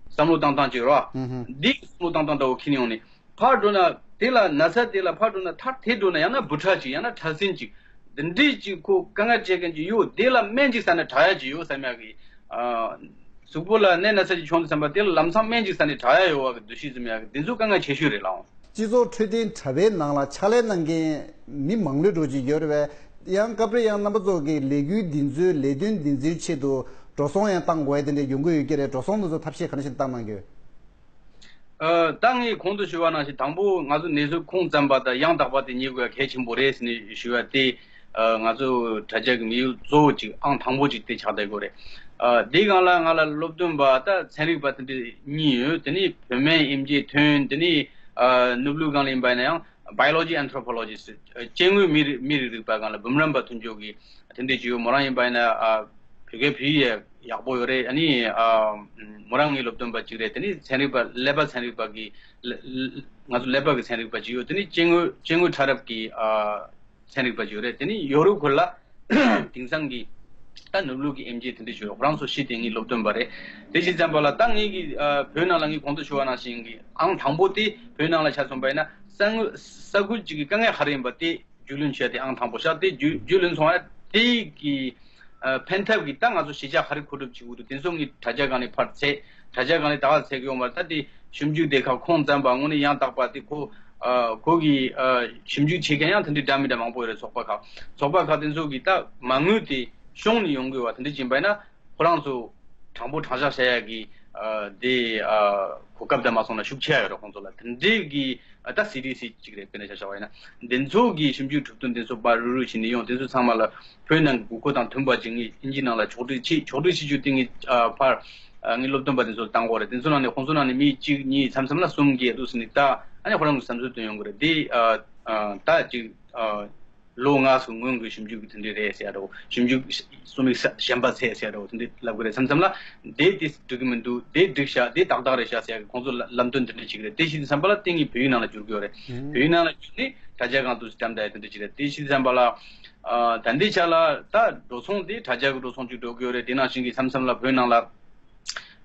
བསམ་བློ་བཏང་སྟངས་ཅིག་རེད་བ། ཨུམ་ཧུམ། འདི་བསམ་བློ་བཏང་སྟངས་འདྲ་བོ་ཁྱེར་ནས་ཡོང་ནས། ཕར་འགྲོ་ན་དེ་ལ་ན་ཚ་དེ་ལ་ཕར་འགྲོ་ན་མཐར་དེ་འགྲོ་ན་ཡང་ན་འབུ་ཕྲ་ཅིག་ཡང་ན་ཕྲ་སྲིན་ཅིག་འདི་འདྲས་ཅིག་ཁོ་དཀའ་ངལ་སྤྲད་མཁན་ཅིག་ཡོད། དེ་ལ་སྨན་ཅིག་ཟ་ན་དྲག་ཡ་ཅིག་ཡོད་བསམ་ཡག་གི་ཨ། གཟུགས་པོ་ལ་ནད་ན་ཚ་ཅིག་བྱུང་དུས་ཙམ་པ་དེ་ལ་ལམ་སང་སྨན་ཅིག་ཟ་ནས་དྲག་ཡ་ཡོད་བ་གི་འདུ་ཤེས་འཛིན་ཡག་གི་འདི་ཚོ་དཀའ་ངལ་ཆེ་ཤོས་རེད་ལགས། སྤྱི་ཚོགས་འཕྲོད་བསྟེན་དྲ་བའི་ནང་ལ་ཕྱག་ལས་གནང་མཁན་མི་མང་ལོས་འགྲོ་གི་ཡོད་རེད་བས། ཡང་སྐབས་རེ་ཡང་རྣམ་པ་ཚོ་གི་ལས་འགུལ་འདི་ཚོའི་ལས་དོན་འདི་ཚོའི་ཆེད་དུ་ འགྲོ་སོང་ཡང་བཏང་དགོས་ཡ་དེ་འདྲ་ཡོང་གི་ཡོད་ཀྱི་རེད། འགྲོ་སོང་དེ་ཚོ་ཐབས་ཤེས་ག་འདྲ་ཞིག་བཏང་གནང་གི་ཡོད། ཨ། ད་ངས་གོང་དུ་ཞུས་པ་ནང་བཞིན་དང་པོ་ང་ཚོ་ནད་གཞི་ཁུངས་བཙན་པ་དང་ཡང་དག་པ་དེ་རྙེད་དགོས་ཡ་གལ་ཆེན་པོ་རེད་ཟེར་ནས་ཞུ་བ་དེ། ཨ། ང་ཚོ་དྲ་རྒྱ་གི་དམིགས་ཡུལ་གཙོ་བོ་གཅིག་ཨང་དང་པོ་གཅིག་དེ་ཆགས་བསྡད་ཡོད་རེད། ཨ། དེའི་སྒང་ལ་ང་ལ་སློབ་སྟོན་པ་དང་ཚན་རིག་པ་དེ་འདྲ་གཉིས་ཡོད། དེ་ནས་བོད་སྨན་དབྱེ་འབྱེད་ཐོན། དེ་ནས་ཨ་ནུབ་ལུགས་སྒང་ལ་ཡིན་པ་ཡིན་ན་ཡང་Biology Anthropologist། ཨ། སྐྱེ་དངོས་མི་རིགས་མི་རིགས་རིག་པ་སྒང་ལ་འབུམ་རམས་པ་ཐོན་ཆོག་གི་དེ་འདྲ་ཅིག་ཡོད། མོ་རང་ཡིན་པ་ཡིན་ན་ཨ་བོད་སྐད་བོད་ཡིག་ཡག་པོ་ཡོད་རེད། ཨ་ནི་ཨ་མོ་རང་ངའི་སློབ་སྟོན་པ་གཅིག་རེད། དེ་ནི་ཚན་རིག་པ་ཀླད་པ་ཚན་རིག་པ་གི་ལ་ལ་ང་ཚོ་ཀླད་པ་གི་ཚན་རིག་པ་གཅིག་ཡོད། དེ་ནི་སྐྱེ་དངོས་སྐྱེ་དངོས་ཕྲ་རབ་ཀྱི་ཨ་ཚན་རིག་པ་གཅིག་ཡོད་རེད། དེ་ནི་ཡོ་རོབ་ཁུལ་ལ་དེང་སང་གི་ད་ནུབ་ལུགས་ཀྱི་ཨེམ་ཆི་དེ་འདྲ་ཅིག་ཡོད། ཁོ་རང་ཚོ་ཤི་དེ་ངའི་སློབ་སྟོན་པ་རེད། དེ་ཤི་ཙམ་པ་ལ་ད་ངའི་གི་ཨ་བོད་ནང་ལ་ངའི་གོང་དུ་ཞུ་བ་ནང་བཞིན་གི་ཨང་དང་པོ་དེ་བོད་ནང་ལ་ཆ་མཚོན་པ་ཡིན་ན་ས་ངོས་ས་ཁུལ་གཅིག་གི་དཀའ་ངལ་ག་རེ་ཡིན་པ་དེ་རྒྱུས་ལོན་བྱས་ཏེ་ཨང་དང་པོ་བཞག་སྟེ་རྒྱུས་རྒྱུས་ལོན་སོང་བ་དེ་གི་ཨ་ཕན་ཐབས་ཀྱི་ད་ང་ཚོ་གཞིས་ཆགས་ག་རེ་མཁོ་སྒྲུབ་བྱེད་དགོས་འདུག་དེ་ཚོ་ངས་དྲ་རྒྱ་སྒང་ནས་ཕར་བཙལ། དྲ་རྒྱ་སྒང་ནས་ད་ག་བཙལ་གི་ཡོད་མ་རེད། ད་དེ་ཞིབ་འཇུག་སྡེ་ཁག་ཁུངས་བཙན་པ་དངོས་གནས་ཡང་དག་པ་དེ་ཁོ་ཨ་ཁོ་གི་ཨ་ཞིབ་འཇུག་བྱེད་མཁན་ཡང་དེ་འདྲའི་འདྲ་མི་འདྲ་མང་པོ་ཡོད་རེད། ཚོགས་པ་ཁག་ཚོགས་པ་ཁག་དེ་ཚོ་གི་ད་མ་དངུལ་དེ་གཞུང་ནས་ཡོང་དགོས་པ་དེ་འདྲ་ཅིག་ཡིན་པ་ཡིན་ན། ཁོ་རང་ཚོ་དྲང་པོ་དྲང་བཞག་བཤད་ཡག་གི་ཨ་དེ་ཨ་གོ་སྐབས་དང་མ་སོང་ན་ཤུགས་ཆེ་ཡོད་རེད་ཁོང་ཚོ་ལ། དེ་འདྲའི་གི་ཨ་ད་སི་ཌི་སི་གཅིག་རེད། དཔེར་ན་ཆ་བཞག་པ་ཡིན་ན་འདི་ཚོ་གི་ཞིབ་འཇུག་གྲུབ་དོན་དེ་ཚོ་པར་རུ་རུ་བྱས་ནས་ཡོང་། དེ་ཚོ་ཚང་མ་ལ་བོད་ནང་གི་དགོས་མཁོ་དང་མཐུན་པ་ཅིག་ངས་ཨིན་ཇི་ནང་ལ་ཕྱོགས་སྒྲིག་བྱས། ཕྱོགས་སྒྲིག་བྱེད་རྒྱུ་དེ་ངས་ཨ་ཕར་ཨ་ངའི་སློབ་སྟོན་པ་དེ་ཚོ་ལ་བཏང་དགོས་རེད། དེ་ཚོ་ནང་ནས་ཁོང་ཚོ་ནང་ནས་མི་གཅིག་གཉིས་མཚམས་མཚམས་ལ་གསུམ་བརྒྱད་འདུག་ཟེར་ནས་ད་ཨ་ནི་ཁོ་རང་གི་བསམ་ཚུལ་བཏོན་ཡོང་གི་རེད། དེ་ཨ་ཨ་ད་ཅིག་ཨ། ལོ་ལྔ་ཙམ་སྔོན་གྱི་ཞིབ་འཇུག་གི་དེ་འདྲ་རེད་ཟེར་ཡ་འདྲ་བོ། ཞིབ་འཇུག་རྩོམ་ཡིག་གཞན་པ་བཙལ་ཟེར་ཡ་འདྲ་བོ་དེ་འདྲ་ལབ་ཀྱི་རེད། མཚམས་མཚམས་ལ་དེ་དེ་འགྲིག་གི་མི་འདུག་དེ་འགྲིག་ཤག་དེ་ཏག་ཏག་རེད་ཤག་ཟེར་ཡ་གི་ཁོང་ཚོ་ལ་ལམ་སྟོན་དེ་འདྲ་ཅིག་རེད། དེ་ཤི་དུས་ཙམ་པ་ལ་དེ་ངས་བོད་ཡིག་ནང་ལ་བསྒྱུར་གྱི་ཡོད་རེད། བོད་ཡིག་ནང་ལ་བསྒྱུར་ནས་དྲ་རྒྱ་སྒང་དུ་བཀྲམ་བསྡད་ཡ་དེ་འདྲ་ཅིག་རེད། དེ་ཤི་དུས་ཙམ་པ་ལ་ཨ་ད་ལྟའི་ཆ་ལ་ད་འགྲོ་སོང་དེ་དྲ་རྒྱ་གི་འགྲོ་སོང་ཅིག་འགྲོ་གི་ཡོད་རེད། དེ་ནང་བཞིན་གྱི་མཚམས་མཚམས་ལ་བོད་ནང་ལ།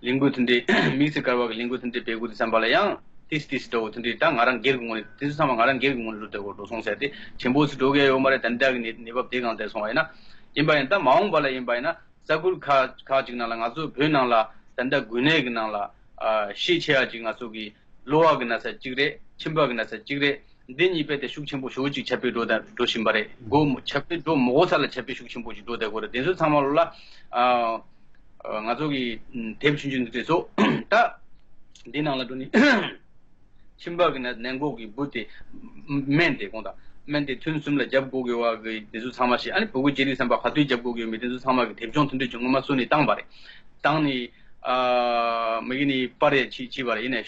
ལས་འགུལ་དེ་འདྲའི་དམིགས་བསལ་ཀ་བ་གི་ལས་འགུལ་དེ་འདྲའི་སྤེལ་དགོས་དུས་ཙམ་པ་ལ་ཡང་ཏིས་ཏིས་འདྲ་བོ་དེ་འདྲའི་ད་ང་རང་སྒེར་གྱི་ངོས་ནས་དེ་ཚོ་ཚང་མ་ང་རང་སྒེར་གྱི་ངོས་ནས་འགྲོ་བསྡད་དགོས་འགྲོ་སོང་ཟེར་ཏེ་ཆེན་པོ་ཞིག་འགྲོ་གི་ཡོད་མ་རེད། ད་ལྟ་གི་གནས་གནས་བབ་དེ་གང་ཐད་སོང་བ་ཡིན་ན། ཡིན་པ་ཡིན་ད་མ་འོངས་པ་ལ་ཡིན་པ་ཡིན་ན་ས་ཁུལ་ཁག་ཁག་ཅིག་ནང་ལ་ང་ཚོ་བོད་ནང་ལ་ད་ལྟ་འགོས་ནད་ཀྱི་ནང་ལ་ཨ་ཤས་ཆེ་བ་ཅིག་ང་ཚོ་གི་གློ་བ་གི་ན་ཚ་གཅིག་རེད། མཆིན་པ་གི་ན་ཚ་གཅིག་རེད། འདི་གཉིས་པོ་དེ་ཤུགས་ཆེན་པོ་ཞེ་པོ་ཅིག་ཁྱབ་སྤེལ་འགྲོ་དང་འགྲོ་བཞིན་པ་རེད། སྒོ་མོ་ཁྱབ་སྤེལ་འགྲོ་མི་དགོས་ས་ལ་ཁྱབ་སྤེལ་ཤུགས་ཆེན་པོ་ཅིག་འགྲོ་བསྡད་ཡོད་རེད། དེ་ཚོ་ཚང་མ་ལོ་ལ་ཨ་ཨ་ང་ཚོ་གི་དེབ་ཆུང་ཆུང་འདི་ཚོ་ད་འདི་ནང་ལ་འགྲོ་ནི་མཆིན་པ་གི་ནད་ནད་འགོག་གི་འབུ་དེ་སྨན་དེ་དགོངས་དག་སྨན་དེ་ཐུན་གསུམ་ལ་རྒྱབ་དགོས་ཀྱི་བ་གི་དེ་ཚོ་ཚང་མ་ཞིག་ཨ་ནི་བུ་གུ་སྐྱེ་དུས་ཙམ་པ་ག་དུས་རྒྱབ་དགོས་ཀྱི་ཡོད་མེད་དེ་ཚོ་ཚང་མ་གི་དེབ་ཆུང་དེ་འདྲ་ཅིག་སྔོན་མ་བཟོས་ནས་བཏང་བ་རེད། བཏང་ནས། ཨ་མི་གི་ནི་པར་ཡ་ཕྱིས་ཕྱིས་པ་རེད། ཡིན་ནའི་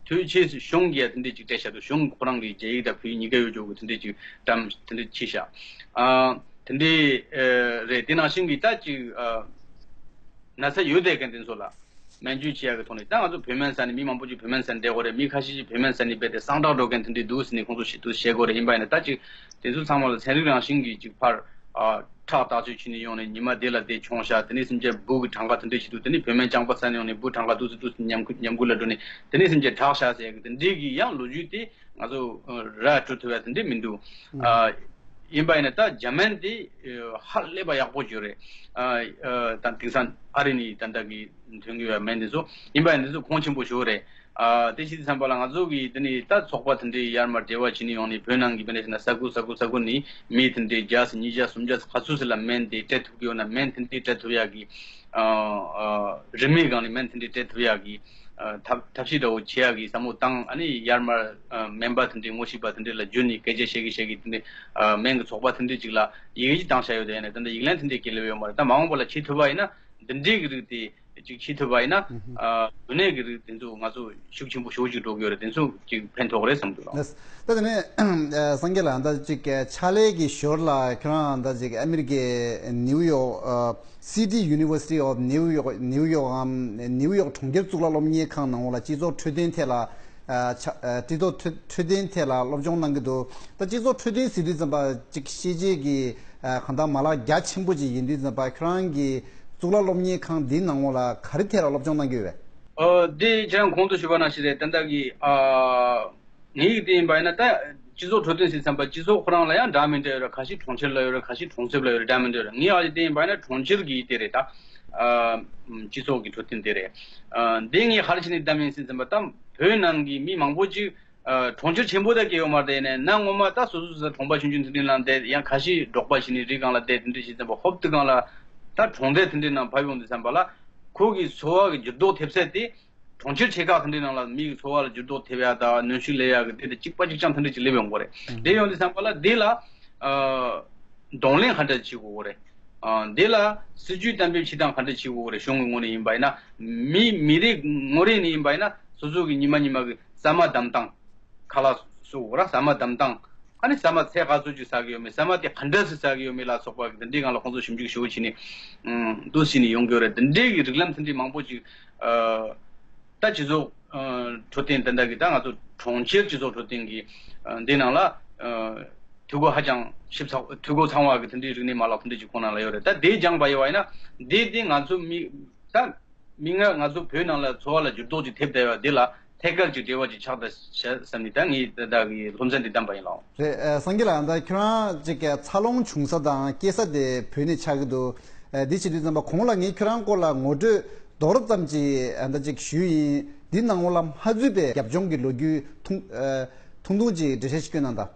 དུས་ཕྱིས་སུ་གཞུང་གིས་ཡ་དེ་འདྲས་ཅིག་སྤྲད་བཞག་འདུག་གཞུང་ཁོ་རང་གི་རྒྱ་ཡིག་དང་བོད་ཡིག་གཉིས་ཀ་ཡོད་ཅོག་གི་དེ་འདྲས་ཅིག་བཀྲམ་དེ་འདྲས་ཕྱིས་བཞག་ཨ་དེ་འདྲས་ཨ་རེད། དེ་ནང་བཞིན་གྱི་ད་ཅིག་ཨ་ན་ཚ་ཡོད་བསྡད་མཁན་དེ་ཚོ་ལ་སྨན་བཅོས་བྱེད་ཡག་གི་ཐོག་ནས་ད་ང་ཚོ་བོད་སྨན་ཟ་ནས་མི་མང་པོ་ཅིག་བོད་སྨན་ཟ་ནས་བསྡད་ཡོད་རེད། མི་ཁ་ཤས་ཅིག་བོད་སྨན་ཟ་ནས་བསྡད་དེ་སངས་དྲག་འགྲོ་མཁན་དེ་འདྲས་འདུག་ཟེར་ནས་ཁོང་ཚོ་ཞིག་ཏུ་བཤད་ཀྱི་ཡོད་རེད། ཡིན་པ་ཡིན་ན་ད་ཅིག་དེ་ཚོ་ཚང་མ་ལ་ཚན་རིག་རང་བཞིན་གྱི་ཅིག་ཕར་ཨ། ཁྲག་བརྟག་དཔྱད་བྱས་ནས་ཡོང་ནས་ཉི་མ་དེ་ལ་དེ་མཆོང་བཞག་དེ་ནས་སེམས་ཅན་འབུ་གི་གྲངས་ཀ་དེ་འདྲ་ཞིག་འདུག་དེ་ནས་བོད་སྨན་རྐྱང་པ་ཟ་ནས་ཡོང་ནས་འབུ་གྲངས་ཀ་འདུག་སེ་འདུག་སེ་ཉམས་རྒུད་ཉམས་རྒུད་ལ་འགྲོ་ནས་དེ་ནས་སེམས་ཅན་དྲག་བཞག་ཟེར་གི་དེ་འདྲའི་གི་ཡང་ལོ་རྒྱུས་དེ་ང་ཚོ་ར་སྤྲོད་ཐུབ་ཡ་དེ་འདྲ་མི་འདུག་ཨ་ཡིན་པ་ཡིན་ན་ད་འཇར་མན་དེ་ཧ་ལས་པ་ཡག་པོ་བྱུང་རེད། ཨ་ད་དེང་སང་ཨ་རི་ནས་ད་ལྟ་གི་ཐོན་གི་ཡོད་སྨན་དེ་ཚོ་ཡིན་པ་ཡིན་དེ་ཚོ་གོང་ཆེན་པོ་ཞིག་རེད། ཨ་དེ་ཕྱིན་ཙམ་པ་ལ་ང་ཚོ་གི་དེ་ནི་ད་ཚོགས་པ་དེ་འདྲའི་ཡར་མར་འབྲེལ་བ་བྱེད་ནི་ཡོང་ནི་བོད་ནང་གི་དཔེར་ན་བཤད་ན་ས་ཁུལ་ས་ཁུལ་ས་ཁུལ་ནི་མི་དེ་འདྲའི་བརྒྱ་ཙམ་ཉིས་བརྒྱ་སུམ་བརྒྱ་ཙམ་ག་ཚོད་ཙམ་ལ་སྨན་དེ་སྤྲད་ཐུབ་ཀྱི་ཡོད་ན་སྨན་དེ་འདྲའི་སྤྲད་ཐུབ་ཡག་གི་ཨ་ཨ་རིན་མེད་སྒང་ནས་སྨན་དེ་འདྲའི་སྤྲད་ཐུབ་ཡག་གི་ཨ་ཐབས་ཐབས་ཤེས་འདྲ་བོ་བྱེད་ཡག་གི་བསམ་བློ་བཏང་། ཨ་ནི་ཡར་མར་ཨ་སྨན་པ་དེ་འདྲའི་ངོ་ཤེས་པ་དེ་འདྲ་ལ་བརྒྱུད་ནས་སྐད་ཆ་བཤད་གི་བཤད་གི་དེ་འདྲའི་ཨ་སྨན་གི་ཚོགས་པ་དེ་འདྲའི་ཅིག་ལ་ཡི་གེ་ཅིག་བཏང་བཞག་ཡོད་དེ་ཡིན་ན་དེ་འདྲ་ཡིག་ལན་དེ་འདྲའི་སྐྱེལ་ལེ་ཡོད་མ་རེད། ད་མ་འོངས་པ་ལ་བྱེད་ཐུབ་པ་ཡིན་ན་འདི་འདྲའི་གི་རིགས་དེ། ཅིག་བྱེད་ཐུབ་པ་ཡིན་ན། ཨ་འགོས་ནད་ཀྱི་རིགས་དེ་ཚོ་ང་ཚོ་ཤུགས་ཆེན་པོ་ཞེ་པོ་ཅིག་འགྲོ་གི་ཡོད་རེད། དེ་ཚོ་ཅིག་ཕན་ཐོགས་རེད་བསམ་འདུག་ལགས། ལགས། ད་དེ་ནས་སངས་རྒྱས་ལགས་ད་ཅིག་ཕྱག་ལས་ཀྱི་ཞོར་ལ་ཁྱེད་རང་ད་ཅིག་ཨ་མི་རི་ཀའི་ནིའུ་ཡོག་ཨ་City University of New York ནིའུ་ཡོག་ནིའུ་ཡོག་གྲོང་ཁྱེར་གཙུག་ལག་སློབ་གཉེར་ཁང་ནང་ལ་སྤྱི་ཚོགས་འཕྲོད་བསྟེན་ཐད་ལ་ཨ་ཕྱག་ཨ་སྤྱི་ཚོགས་འཕྲོད་འཕྲོད་བསྟེན་ཐད་ལ་སློབ་སྦྱོང་གནང་གི་འདུག་ད་སྤྱི་ཚོགས་འཕྲོད་བསྟེན་ཟེར་དུས་ཙམ་པ་ཅིག་ཤེས་བྱའི་གི་ཨ་གང་ལྟར་མ་ལག་རྒྱ་ཆེན་པོ་ཅིག་ཡིན་དུས་ཙམ་པ་ཁྱེད་རང་གི་གཙུག་ལག་སློབ་གཉེར་ཁང་འདིའི་ནང་ལོགས་ལ་ག་རེ་ཐད་ལ་སློབ་སྦྱོང་གནང་གི་ཡོད་པས། ཨ་དེ་ཁྱེད་རང་གོང་དུ་ཞུས་པ་ནང་བཞིན་རེད། ད་ལྟ་གི་ཨ་ངེད་ཀྱི་དེ་ཡིན་པ་ཡིན་ན་ད་སྤྱི་ཚོགས་འཕྲོད་བསྟེན་ཟེར་ཙམ་པ་སྤྱི་ཚོགས་ཁོ་རང་ལ་ཡང་འདྲ་མི་འདྲ་ཡོད་རེད། ཁ་ཤས་གྲོང་ཁྱེར་ལ་ཡོད་རེད། ཁ་ཤས་གྲོང་གསེབ་ལ་ཡོད་རེད། འདྲ་མི་འདྲ་ཡོད་རེད། ངའི་ཨ་ཅེ་དེ་ཡིན་པ་ཡིན་ན་གྲོང་ཁྱེར་གྱི་དེ་རེད། ད་ཨ་སྤྱི་ཚོགས་ཀྱི་འཕྲོད་བསྟེན་དེ་རེད། ཨ་དེ་ངས་ཧར་ཕྱིན་ནས་བདམས་ཡིན་ཟེར་ཙམ་པ་ད་བོད་ནང་གི་མི་མང་པོ་ཅིག་ཨ་གྲོང་ཁྱེར་ཆེན་པོ་དང་སྐྱེ་ཡོད་མ་རེད། ཡིན་ནའི་ན་སྔོན་མ་ད་སོ་སོ་སོ་སོ་གྲོང་པ་ཆུང་ཆུང་དེ་འདྲའི་ནང་བསྡད། ཡང་ཁ་ཤས་འབྲོག་པ་ཞིག་ནས་རི་སྒང་ལ་བསྡད། དེ་འདྲ་ཞིག་ཙམ་པ་ཧོབ་ཏེ་སྒང་ལ་ ད་གྲོང་སྡེ་དེ་འདྲའི་ནང་ཕེབས་ཡོང་དུས་ཙམ་པ་ལ་ཁོ་གི་འཚོ་བ་གི་འགྱུར་ལྡོག་ཐེབས་ཚད་དེ། གྲོང་ཁྱེར་ཆེ་ཁག་དེ་འདྲའི་ནང་ལ་མིའི་འཚོ་བ་ལ་འགྱུར་ལྡོག་ཐེབས་ཡ་དང་གནོན་ཤུགས་སླེབས་ཡ་གི་དེ་དེ་གཅིག་པ་གཅིག་རྐྱང་དེ་འདྲ་ཅིག་སླེབས་ཡོང་གི་རེད། ཨུ། དེ་ཡོང་དུས་ཙམ་པ་ལ་དེ་ལ་ཨ་གདོང་ལེན་ག་འདྲ་བྱེད་དགོས་རེད། ཨ་དེ་ལ་སྲིད་ཇུས་གཏན་འབེབས་བྱེད་སྟངས་ག་འདྲ་བྱེད་དགོས་རེད། གཞུང་གི་ངོས་ནས་ཡིན་པ་ཡིན་ན། མི་མི་རིགས་ངོས་རེ་ནས་ཡིན་པ་ཡིན་ན་སོ་སོ་གི་ཉི་མ་ཉི་མ་གི་ཟ་མ་བསྡམ་སྟངས། ཁ་ལག་བཟོ་དགོས་ར། ཟ་མ་བསྡམ་སྟངས། ཨ་ནི་ཟ་མ་ཚད་ག་ཚོད་ཅིག་ཟ་གི་ཡོད་མེད། ཟ་མ་དེ་ག་འདྲ་སེ་ཟ་གི་ཡོད་མེད་ལ་སོགས་པ་འདི་འདྲའི་སྒང་ལ་ཁོང་ཚོ་ཞིབ་འཇུག་ཞིབ་པོ་བྱས་ནས་ཨུམ་འདུག་སེ་ནས་ཡོང་གི་ཡོད་རེད། འདི་འདྲའི་གི་རིགས་ལམ་དེ་འདྲའི་མང་པོ་ཅིག་ཨ་ད་སྤྱི་ཚོགས་ཨ་འཕྲོད་བསྟེན་དེ་འདྲ་གི་ད་ང་ཚོ་གྲོང་ཁྱེར་སྤྱི་ཚོགས་འཕྲོད་བསྟེན་གི་ཨ་འདི་ནང་ལ་ཨ་འཐུས་སྒོ་ཧ་ཅང་ཞིབ་ཚགས། འཐུས་སྒོ་ཚང་བ་གི་དེ་འདྲའི་རིག་གནས་མ་ལག་དེ་འདྲ་ཅིག་ཁོང་ནང་ལ་ཡོད་རེད། ད་དེ་སྦྱངས་པ་ཡིན་པ་ཡིན་ན་དེ་དེ་ང་ཚོ་མི་ད། མིག་སྔར་ང་ཚོ་བོད་ནང་ལ་འཚོ་བ་ལ་འགྱུར་ལྡོག་ཅིག་ཐེབས་བསྡད་ཡོད་དེ་ལ་ཐད་ཀར་གྱི་འབྲེལ་བ་ཅིག་ཆགས་བསྡད་བཞག་བསམ་ནས་ད་ངས་ད་ལྟ་གི་སློབ་ཚན་འདི་བདམས་པ་ཡིན་ལགས། རེད། ཨ་སངས་རྒྱས་ལགས། ད་ཁྱོད་རང་ཅིག་འཚར་ལོངས་བྱུང་ས་དང་སྐྱེས་ས་དེ་བོད་ནས་ཆགས་ཀྱི་འདུག། ཨ་འདི་བྱེད་དུས་ཙམ་པ་གོང་ལ་ངས་ཁྱོད་རང་སྐོར་ལ་ངོ་སྤྲོད་རྡོག་རོབ་ཙམ་ཅིག་ཨ་ད་ཅིག་ཞུས་ཡིན། འདི་ནང་ལོགས་ལ་མ་ཚུད་པའི་རྒྱབ་ལྗོངས་ཀྱི་ལོ་རྒྱུས་ཐུང་ཨ་ཐུང་ཐུང་ཅིག་འགྲེལ་བཤད་ཅིག་སྐྱོན་གནང་དང་།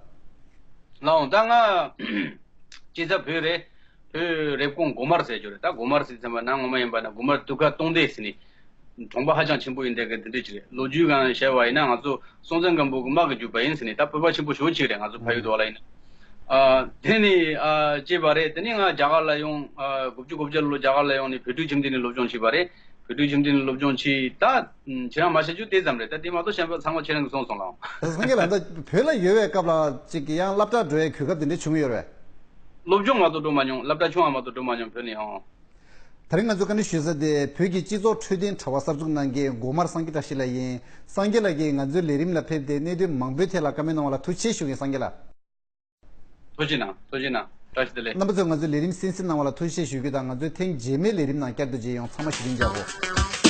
ལགས་འོང་། ད་ང་སྐྱེས་ས་བོད་རེད། བོད་རེབ་གོང་སྒོ་དམར་ཟེར་རྒྱུ་རེད། ད་སྒོ་དམར་ཟེར་ཙམ་པ་ན་ངོ་མ་ཡིན་པ་ན་སྒོ་དམར་དུ་ཁ་སྟོང་སྡེ་ཟེར་ནས་གྲོང་པ་ཧ་ཅང་ཆེན་པོ་ཡིན་བསྡད་གི་འདི་འདྲ་ཅིག་རེད། ལོ་རྒྱུས་སྒང་བཤད་པ་ཡིན་ན་ང་ཚོ་སྲོང་བཙན་སྒམ་པོ་གི་དམག་གི་རྒྱུད་པ་ཡིན་ཟེར་ནས་ད་བོད་པ་ཆེན་པོ་ཞེ་པོ་ཅིག་རེད། ང་ཚོ་ཕ་ཡུལ་དུ་བ་ལ་ཡིན་ན། ཨ་དེ་ནས་ཨ་སྐྱེས་པ་རེད། དེ་ནས་ང་རྒྱ་གར་ལ་ཡོང་། ཨ་དགུ་བཅུ་གོ་བརྒྱད་ལོ་རྒྱ་གར་ལ་ཡོང་ནས་བོད་ཕྲུག་ཁྱིམ་སྡེ་ནས་སློབ་སྦྱོང་བྱས་པ་རེད། བོད་ཕྲུག་ཁྱིམ་སྡེ་ནས་སློབ་སྦྱོང་བྱས། ད་ཁྱེད་རང་མ་བཤད་རྒྱུ་དེ་ཙམ་རེད། ད་དེ་མ་གཏོགས་གཞན་པ་ཚང་མ་ཁྱེད་རང་གིས་གསུངས་སོང་ལགས། སངས་རྒྱས་ལགས། ད་བོད་ལ་ཡོད་པའི་སྐབས་ལ་ཅིག་ཡང་སློབ་གྲྭ་འགྲོ་ཡའི་གོ་སྐབས་དེ་འདྲ་བྱུང་ཡོད་རེད་པས། སློབ་སྦྱོང་མ་གཏོགས་འགྲོ་མ་མྱོང་། སློབ་གྲྭ་ཆུང་བ་མ་གཏོགས་འགྲོ་མ་མྱོང་། བོད་ནས་ཡང་། ད་རིང་ང་ཚོས་བཀའ་འདྲི་ཞུ་ས་དེ་བོད་ཀྱི་སྤྱི་ཚོགས་འཕྲོད་བསྟེན་དྲ་བ་གསར་འཛུགས་གནང་མཁན་སྒོ་དམར་སངས་རྒྱས་བཀྲ་ཤིས་ལགས་ཡིན། སངས་རྒྱས་ལགས་ཀྱིས་ང་ཚོའི་ལས་རིམ་ལ་ཕེབས་ཏེ་གནད་དོན་མང་པོའི་ཐད་ལ་བཀའ་མོལ་གནང་བ་ལ་ཐུགས་རྗེ་ཆེ་ཞུ་གི་ཡིན། སངས་རྒྱས་ལགས། ཐུགས་རྗེ་གནང་། ཐུགས་རྗེ་གནང་། བཀྲ་ཤིས་བདེ་ལེགས། རྣམ་པ་ཚོས་ང་ཚོའི་ལས་རིམ་གསན་གཟིགས་གནང་བ་ལ་ཐུགས་རྗེ་ཆེ་ཞུ་རྒྱུ་དང་། ང་ཚོའི་ཐེངས་རྗེས་མའི་ལས་རིམ་ནང་བསྐྱར་དུ་མཇལ་ཡོང་། ཚང་མ་བཞུགས་རིང་མཇལ་གོ།